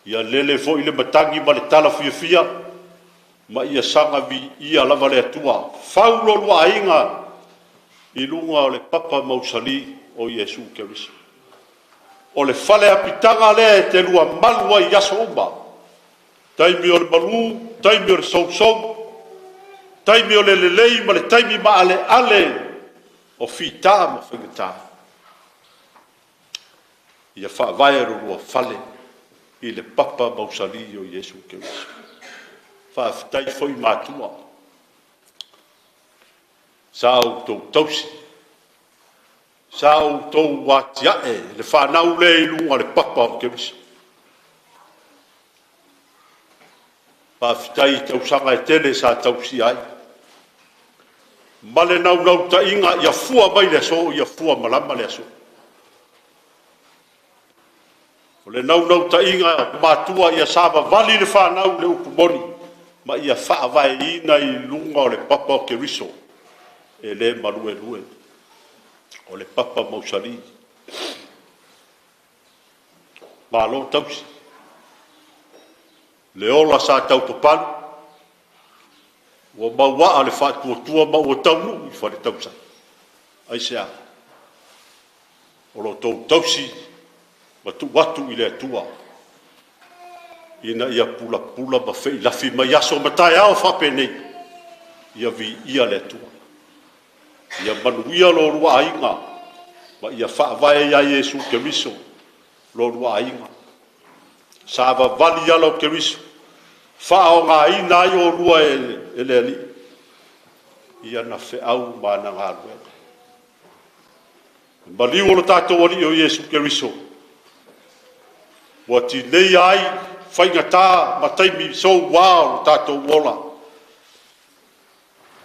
Ia lele foi le matagi ma le tala fiafia, ma ia saga viia lava le Atua. Fau lo oulua aiga i luga o le papa mausali o Iesu Keriso. O le fale apitaga lea e te lua malu ai i aso uma, taimi o le malu, taimi o le sousou, taimi o le lelei ma le taimi maaleale o fita ma faigata. Ia faavae lo oulua fale i le papa mausali o Iesu Keriso. Faafetai foi matua, sa outou tausi, sa outou atiae le fanau lea i luga o le papa o Keriso. Faafetai i tausaga e tele sa tausia ai, ma le naunautaiga ia fua mai le aso, ia fua malama le aso. O le naunautaiga matua ia savavali le fanau i le upu moni, ma ia faavaeina i luga o le papa o Keriso e le maluelue, o le papa mausali. Malo tausi, le ola sa taupapalu ua mauaa le faatuatua ma ua taunuu i fale tausa. Aisea? O lo outou tausi ma tuu atu i le Atua ina ia pulapula ma feilafi mai aso ma taeao faapenei, ia viia le Atua. Ia manuia lo oulua aiga ma ia faavae ia Iesu Keriso lo oulua aiga. Savavali i ala o Keriso, faaaogaina ai oulua e le Alii i ana feau ma ana galuega. Le maliu o lo tatou Alii o Iesu Keriso ua tineia ai faigata ma taimi soua o lo tatou ola,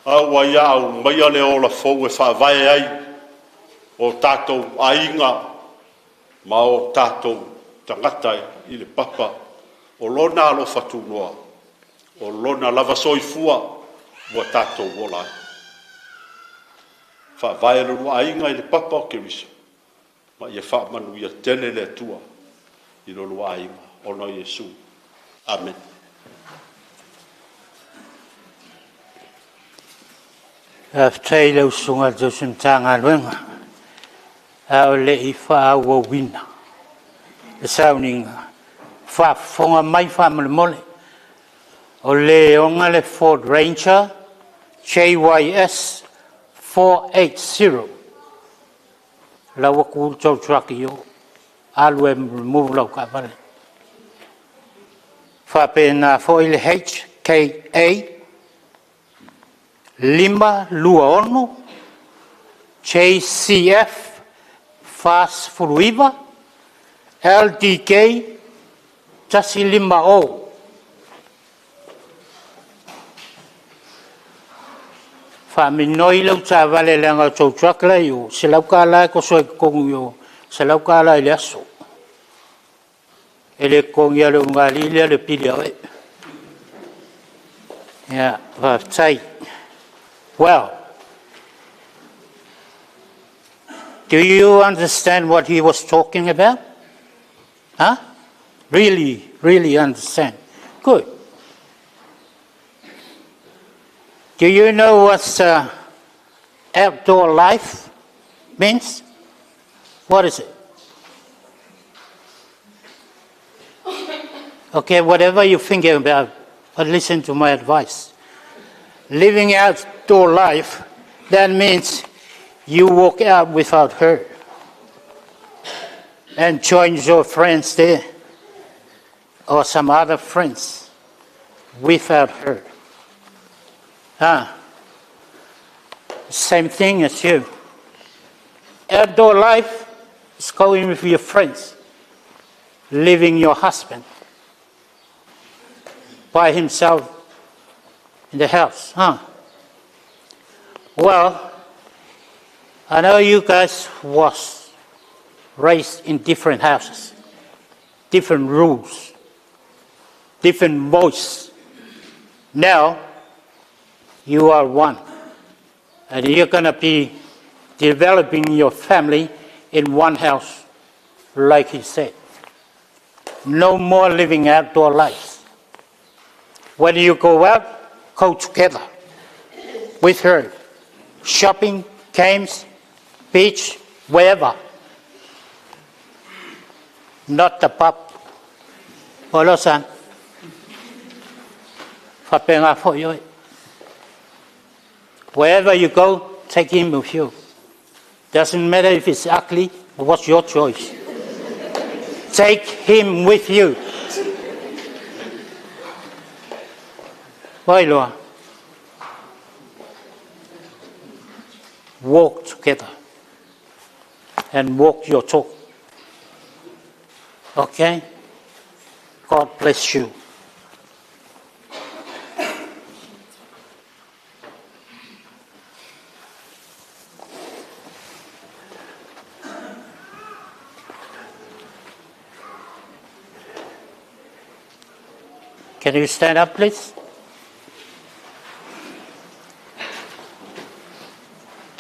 a ua ia aumaia le ola fou e faavae ai o tatou aiga ma o tatou tagata i le papa o Lona alofa tunoa, o Lona lava soifua ua tatou ola ai. Faavae lo oulua aiga i le papa o Keriso ma ia faamanuia tele le Atua i lo oulua aiga ona o Iesu. Amene. Faafetai i lau Susuga i le Tausi Matagaluega. A o le i faaauauina le sauniga, faafofoga mai faamolemole, o le ona le Ford Ranger JYS 480, la ua tu le tow truck i o, alu e remove lau taavale. E faapena foi le HKA 526 JCF 49 LDK 150. Faaminoi lau taavale leaga o le tow truck la e i o, e $100 e toso ai i totonu i o, e $100 i le aso. E le totogia e le ulugalii lea le pili a oe. Ia, faafetai. Well, do you understand what he was talking about? Huh? Really, really understand? Good. Do you know what outdoor life means? What is it? Okay, whatever you're thinking about, but listen to my advice. Living outdoor life, that means you walk out without her and join your friends there or some other friends without her. Same thing as you. Outdoor life is going with your friends, leaving your husband by himself in the house, huh? Well, I know you guys was raised in different houses, different rules, different voice. Now, you are one, and you're going to be developing your family in one house, like he said. No more living outdoor lives. When you go out, go together with her. Shopping, games, beach, wherever. Not the pub. Olo-san. Faapena foi oe. Wherever you go, take him with you. Doesn't matter if it's ugly, what's your choice. Take him with you. Wailoa. Walk together and walk your talk. Okay? God bless you. Can you stand up, please?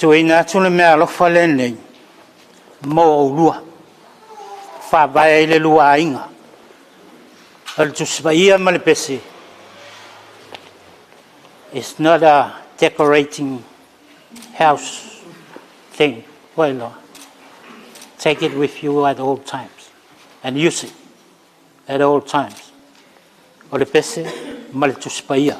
Tuuina atu le meaalofa lenei mo oulua, faavae ai le lua aiga. O le Tusi Paia ma le pese, is not a decorating house thing. Take it with you at all times and use it at all times. O le pese ma le Tusi Paia.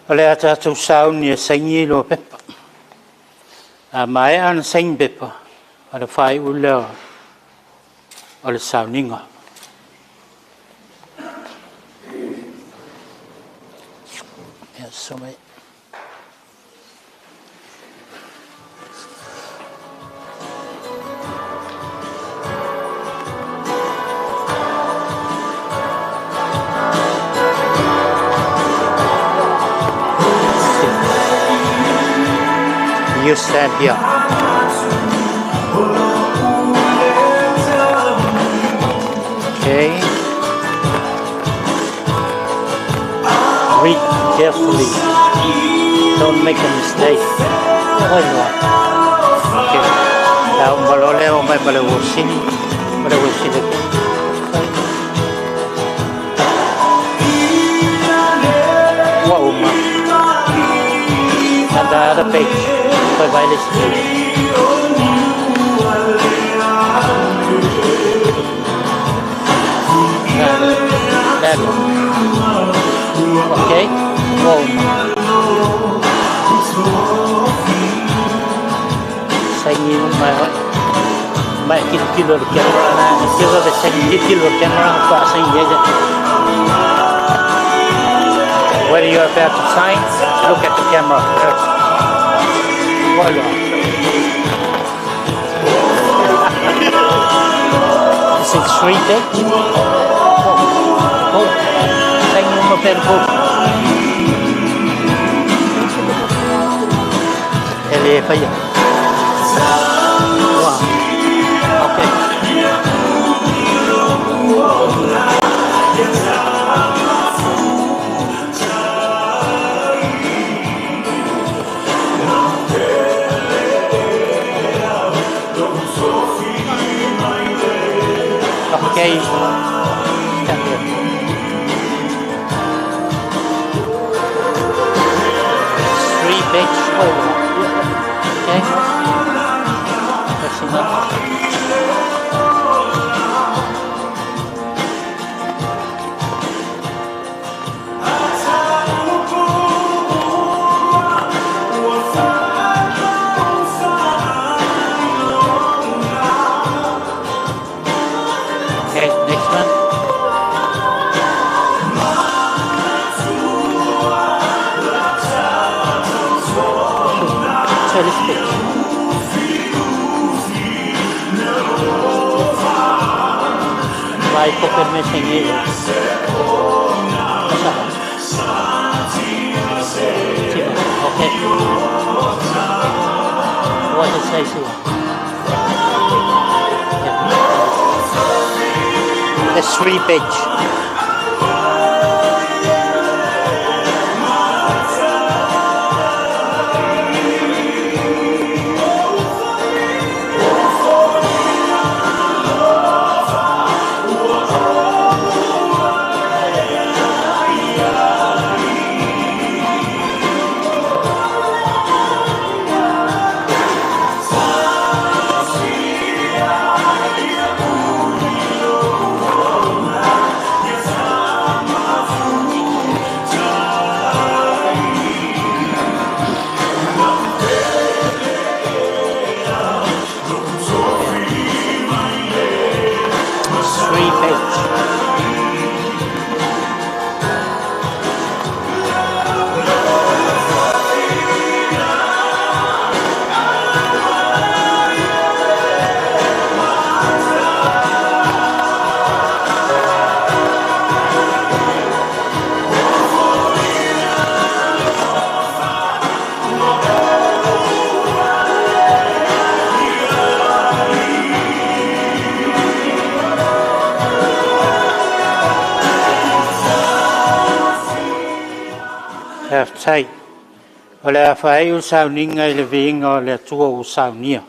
O le a tatou sauni e saini lua pepa. A maea ona saini pepa, ona faaiu lea o le sauniga. You stand here. Okay. Read carefully. Don't make a mistake. Okay. Tau malole o mai male wo sini. Male wo sini. Wa uma. And the other page. Bye bye, this page. That. Okay. Wa uma. Saini mai mai kilo kilo le camera na kilo le saini kilo camera pa saini ya. When you're about to sign, look at the camera first. Voila. Is it 3 page? Oh, saini mo per book. Ele faya. Wow. Okay. Okay. Stand here. 3 page. Okay. That's enough. Okay, next one. So this page. Vai poker me sengi. Okay. What it says here? Yeah. The 3 page. Faafetai. O le a faaiu le sauniga i le viiga o le Atua ua saunia.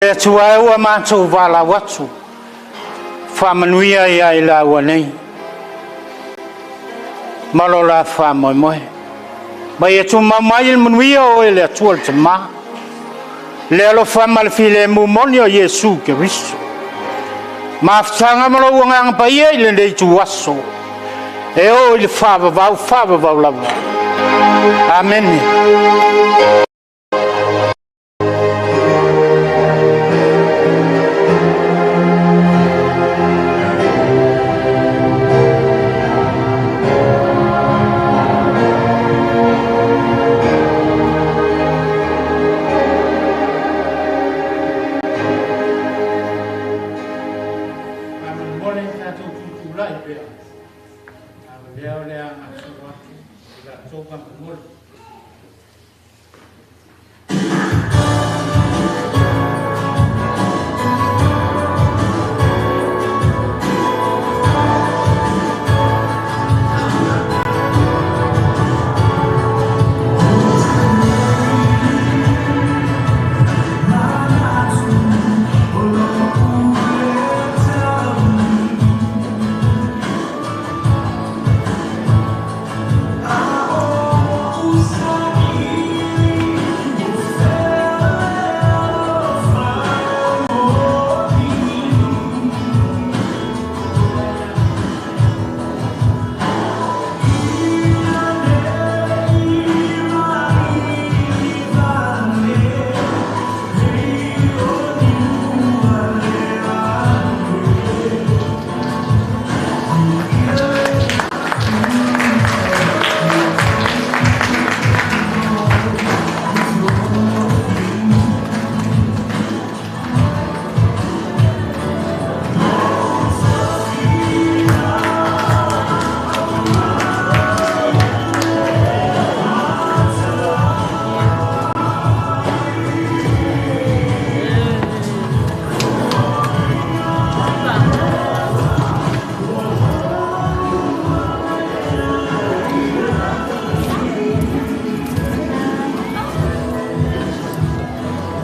Le Atua e ua matou valaau atu, faamanuia ia i laua nei ma lo la faamoemoe. Ma ia tumau mai le manuia o oe le Atua le Tama, le alofa ma le filemu moni o Iesu Keriso. Mafutaga ma lou Agaga Paia i lenei ituaso, e oo i le faavavau, faavavau lava. Amene. Faamolemole tatou tutulai pea. A o lea o le a gasolo atu i latou faamolemole.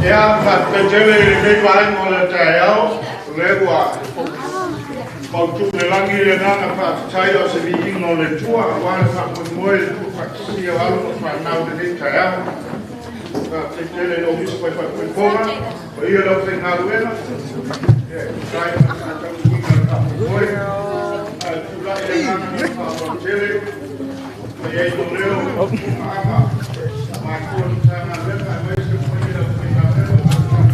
Ia, faafetai i lenei vaega o le taeao, o lea ua mautu i le lagi le agaga faafetai a o se viiga o le Atua aua le faamoemoe i le tuufaatasia o alo ma fanau i lenei taeao. Faafetai tele i le Ofisa Fai Faaipoipoga, paia i le aufaigaluega, ia e tusa ai ma le faataunuuina o le faamoemoe. Ae tulai le agaga ma le faaaloalo tele mai ai lou leo paaga matua le Matagaluega aemaise le paia i le aufaigaluega ma le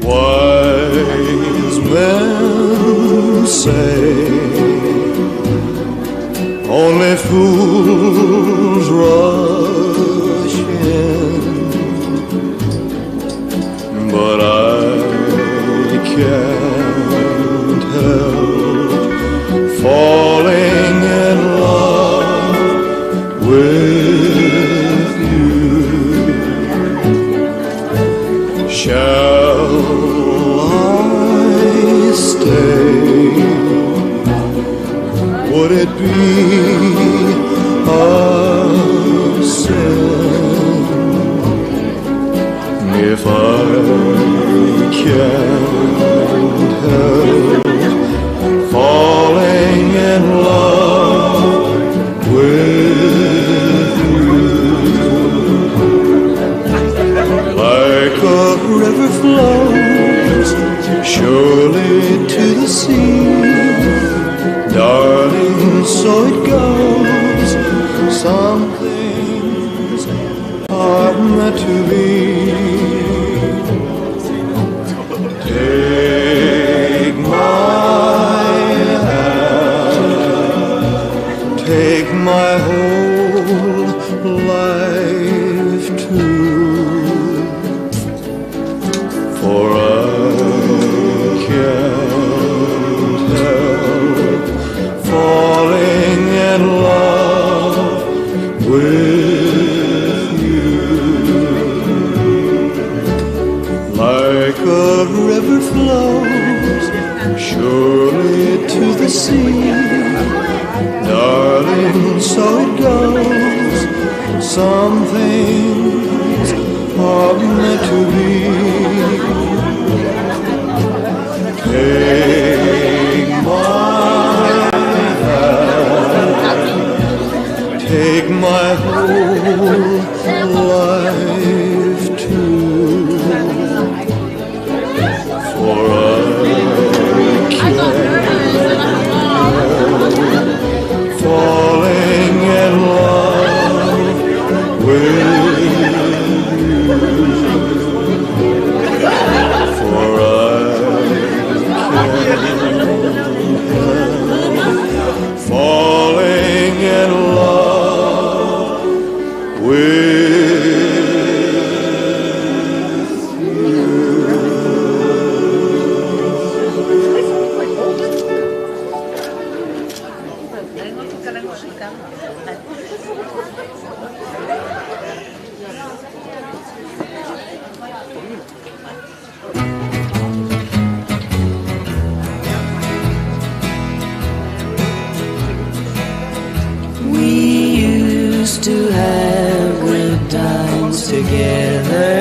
Wise men say only fools rush in, but I can't help falling in love with you. Shall I stay? Would it be a sin if I can't help falling in love goes. Some things are meant to be. Take my hand, take my whole life too, for I can't help falling in love with you. Like a river flows surely to the sea, darling, so it goes. Some things are meant to be. Take my hand, take my whole life too, for I can't help falling in love with you. For I can't help falling in love with We used to have good times together,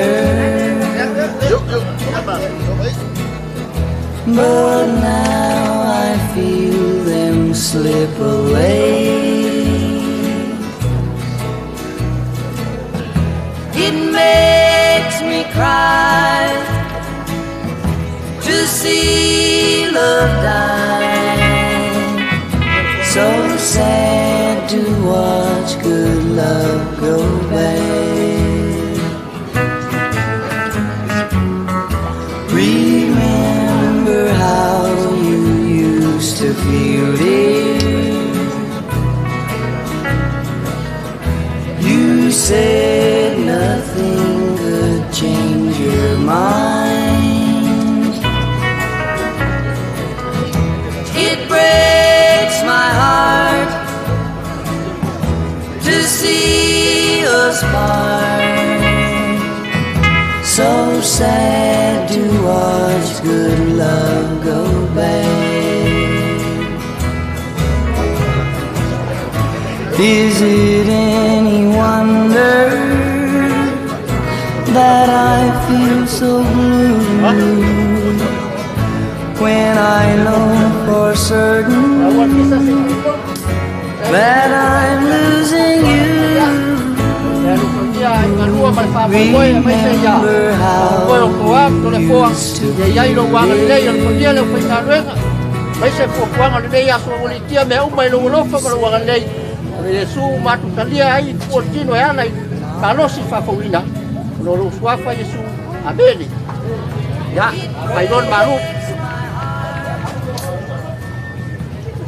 but now I feel them slip away. It makes me cry to see love die. So sad to watch good love go bad. Remember how you used to feel, dear. You said nothing could change your mind. It breaks my heart to see us part. So sad to watch good love go bad. Is it any wonder that I feel so blue when I know for certain that I'm losing you? Remember how you used to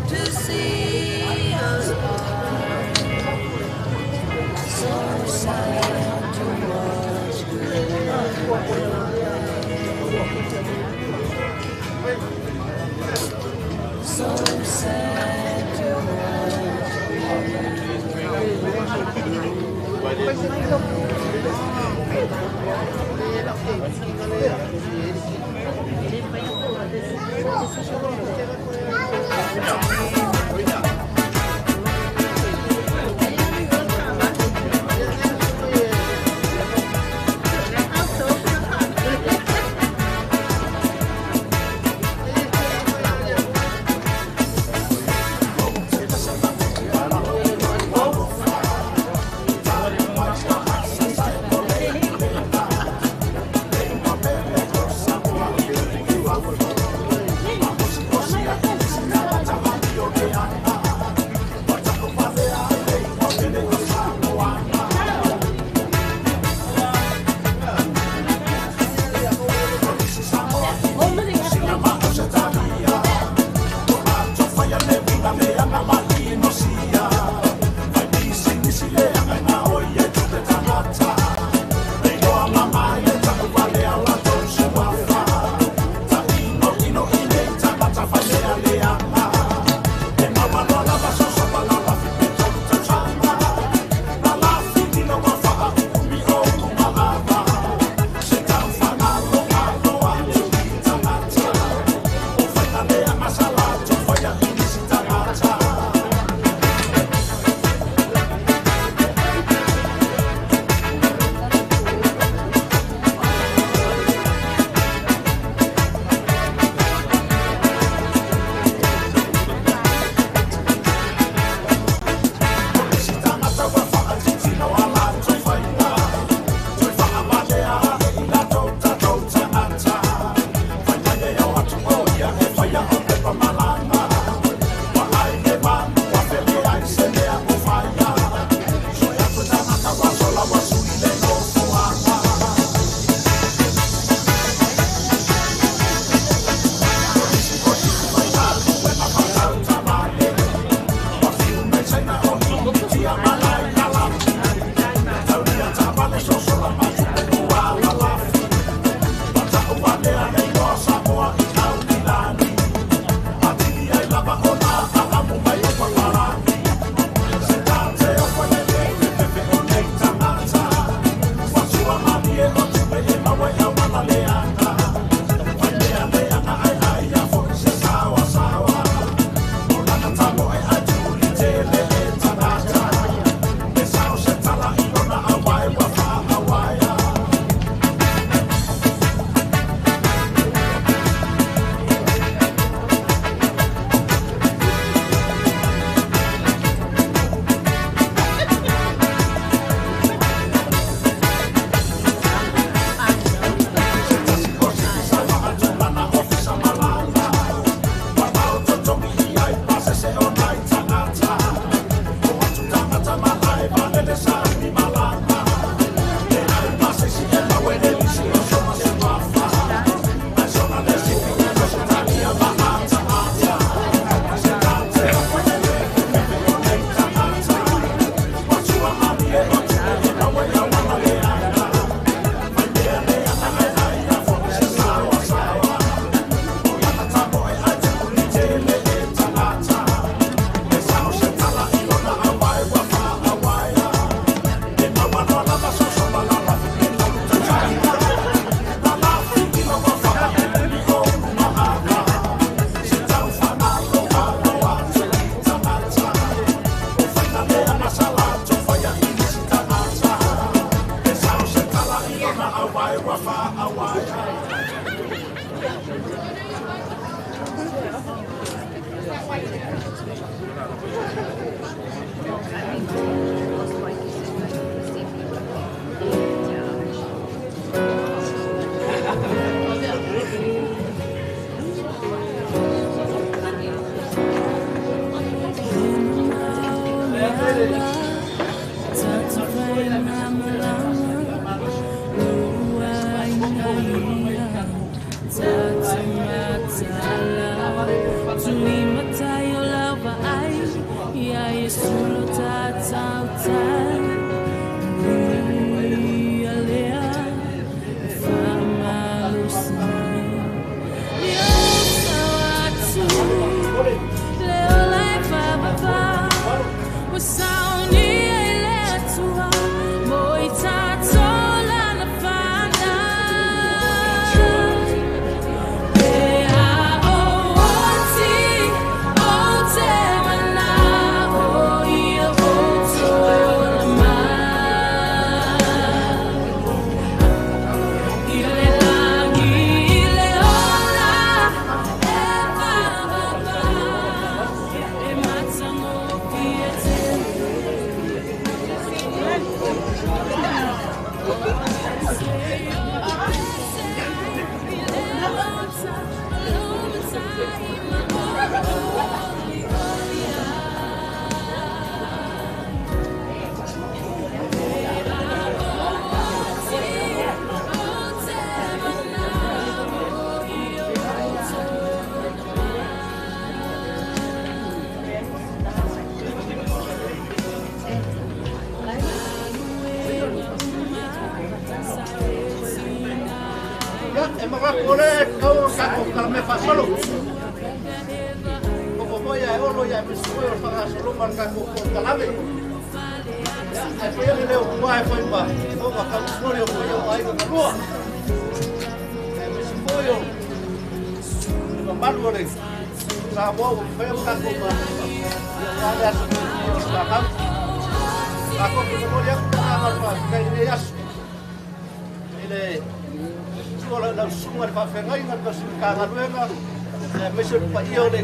to see us part. So sad to watch good love go bad. So sad to watch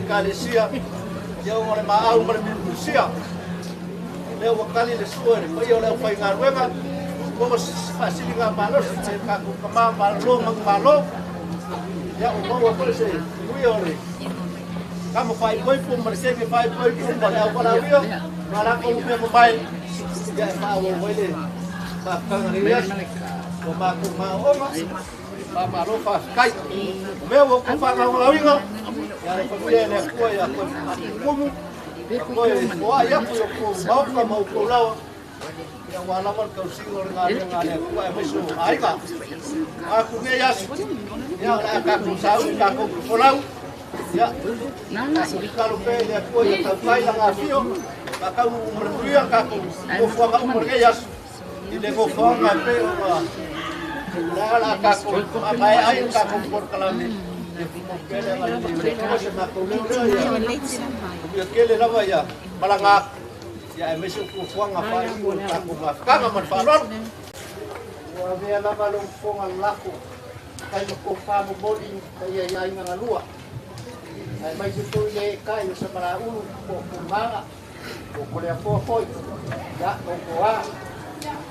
Kalesia, ia o le maau ma le pilusia. Le ua kali le sua le paia o le au faigaluega, ua faasiliga malosi e tatou tamā malolo ma malo. Ia o maua foi se uia o le kama faaipoipo ma le sege faaipoipo ma le auvalauia, ma lakou mea mamae, ia e faaauau ai le faafetaga lenei aso. Ua matou maoaoga, faamalo faafetai. O mea ua outou faagaogauina, ia le fatia le Atua ia koe faatumu, koe foai aku i o kou maoka ma outou lawa, ia ua lava le tausiga o le galuega a le Atua aemaise o aiga. Aku nei aso, ia o le a tatou sauni tatou folau, ia tatalo pea i le Atua ia tautai laga afio, faataunuu ma le manuia le tatou nofoaga uma lenei aso, i le nofoaga e pei ona le a la tatou faamaea ai le tatou polokalame. Ia kele lava ia malaga ia aemaise o fuafuaga faaiu o le tatou mafutaga ma le faaaloalo. Ua avea lava lou fofoga lafo kai ma tofa momoli paia i aiga galua. Aemaise foi le eetai o Samalaulu po o Pumaga, po o Koleafoa foi, ia o Koa.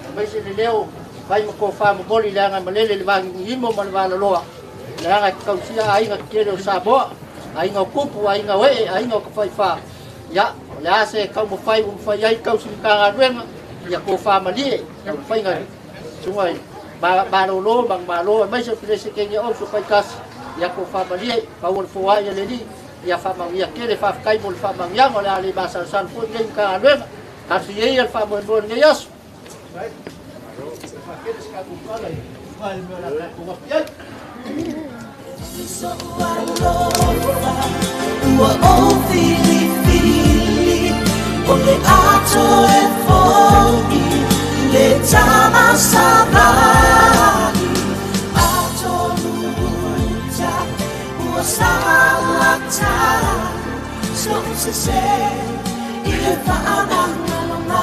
Aemaise le leo vai ma tofa momoli le aga malele le vagigiimo ma le valaloa. Le aga e tausia aiga tetele o Samoa, aiga o tupu, aiga o ee, aiga o tafaifa. Ia, o le a se taumafai ua mafai ai tausi Matagaluega, ia tofa malie, taumafaiga susuga i malolo ma malo, aemaise o Peresetene o Uso Faitasi, ia tofa malie, pau o le foai a le Alii, ia faamanuia tele, faafetai mo le faamanuiaga, o le a le masalosalo foi lenei Matagaluega, talosia ia le faamoemoe o lenei aso. Ua ou filifili o le ato e fo'i le tama savali atonu uta ua salata so'u sese i le fa'amagalona.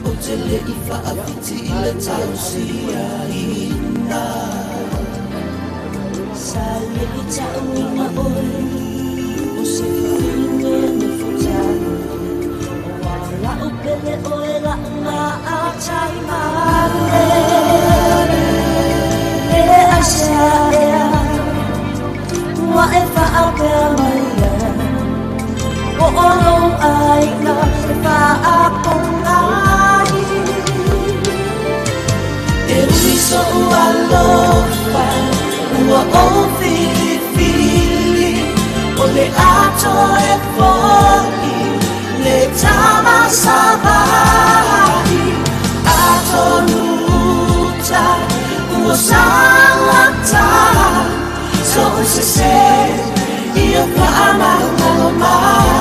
O te le i faafiti i le tausiaina. Sa le i tauina oe o se o lou aiga e faapogai. E ui soʻu alofa ua ou filifili, o le ato e foʻi le tamasavaʻi. Atonu uta ua salata soʻu sesē ia faamagalo mai.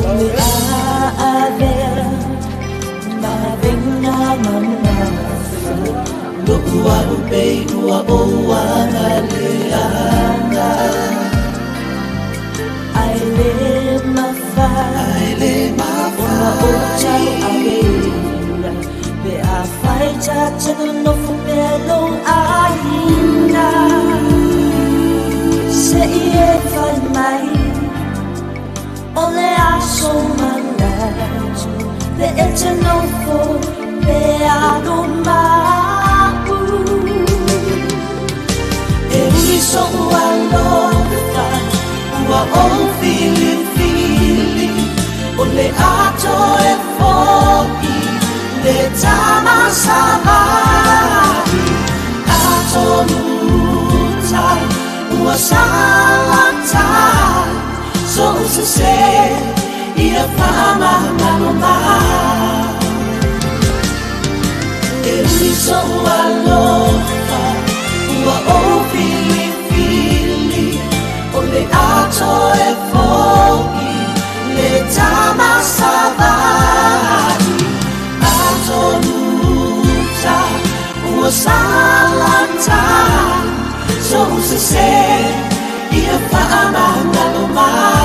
O le a'avea ma avega mamafa lo'u a'u pei ua ou agaleaga. Ae lē mafai ona ou tau'aveina pe afai ta te nonofo pea lou aiga. Se'i e fai mai o le aso manatu pe e te nofo pea no ma'u. E ui so'u alofa ua ou filifili, o le ato e fo'i le tamasavaʻi. Atonu uta ua salata so'u sesē ia faamagalo mai. E ui so'u alofa ua ou filifili, o le ato e fo'i le tamasavaʻi. Atonu uta ua salata so'u sesē ia faamagalo mai.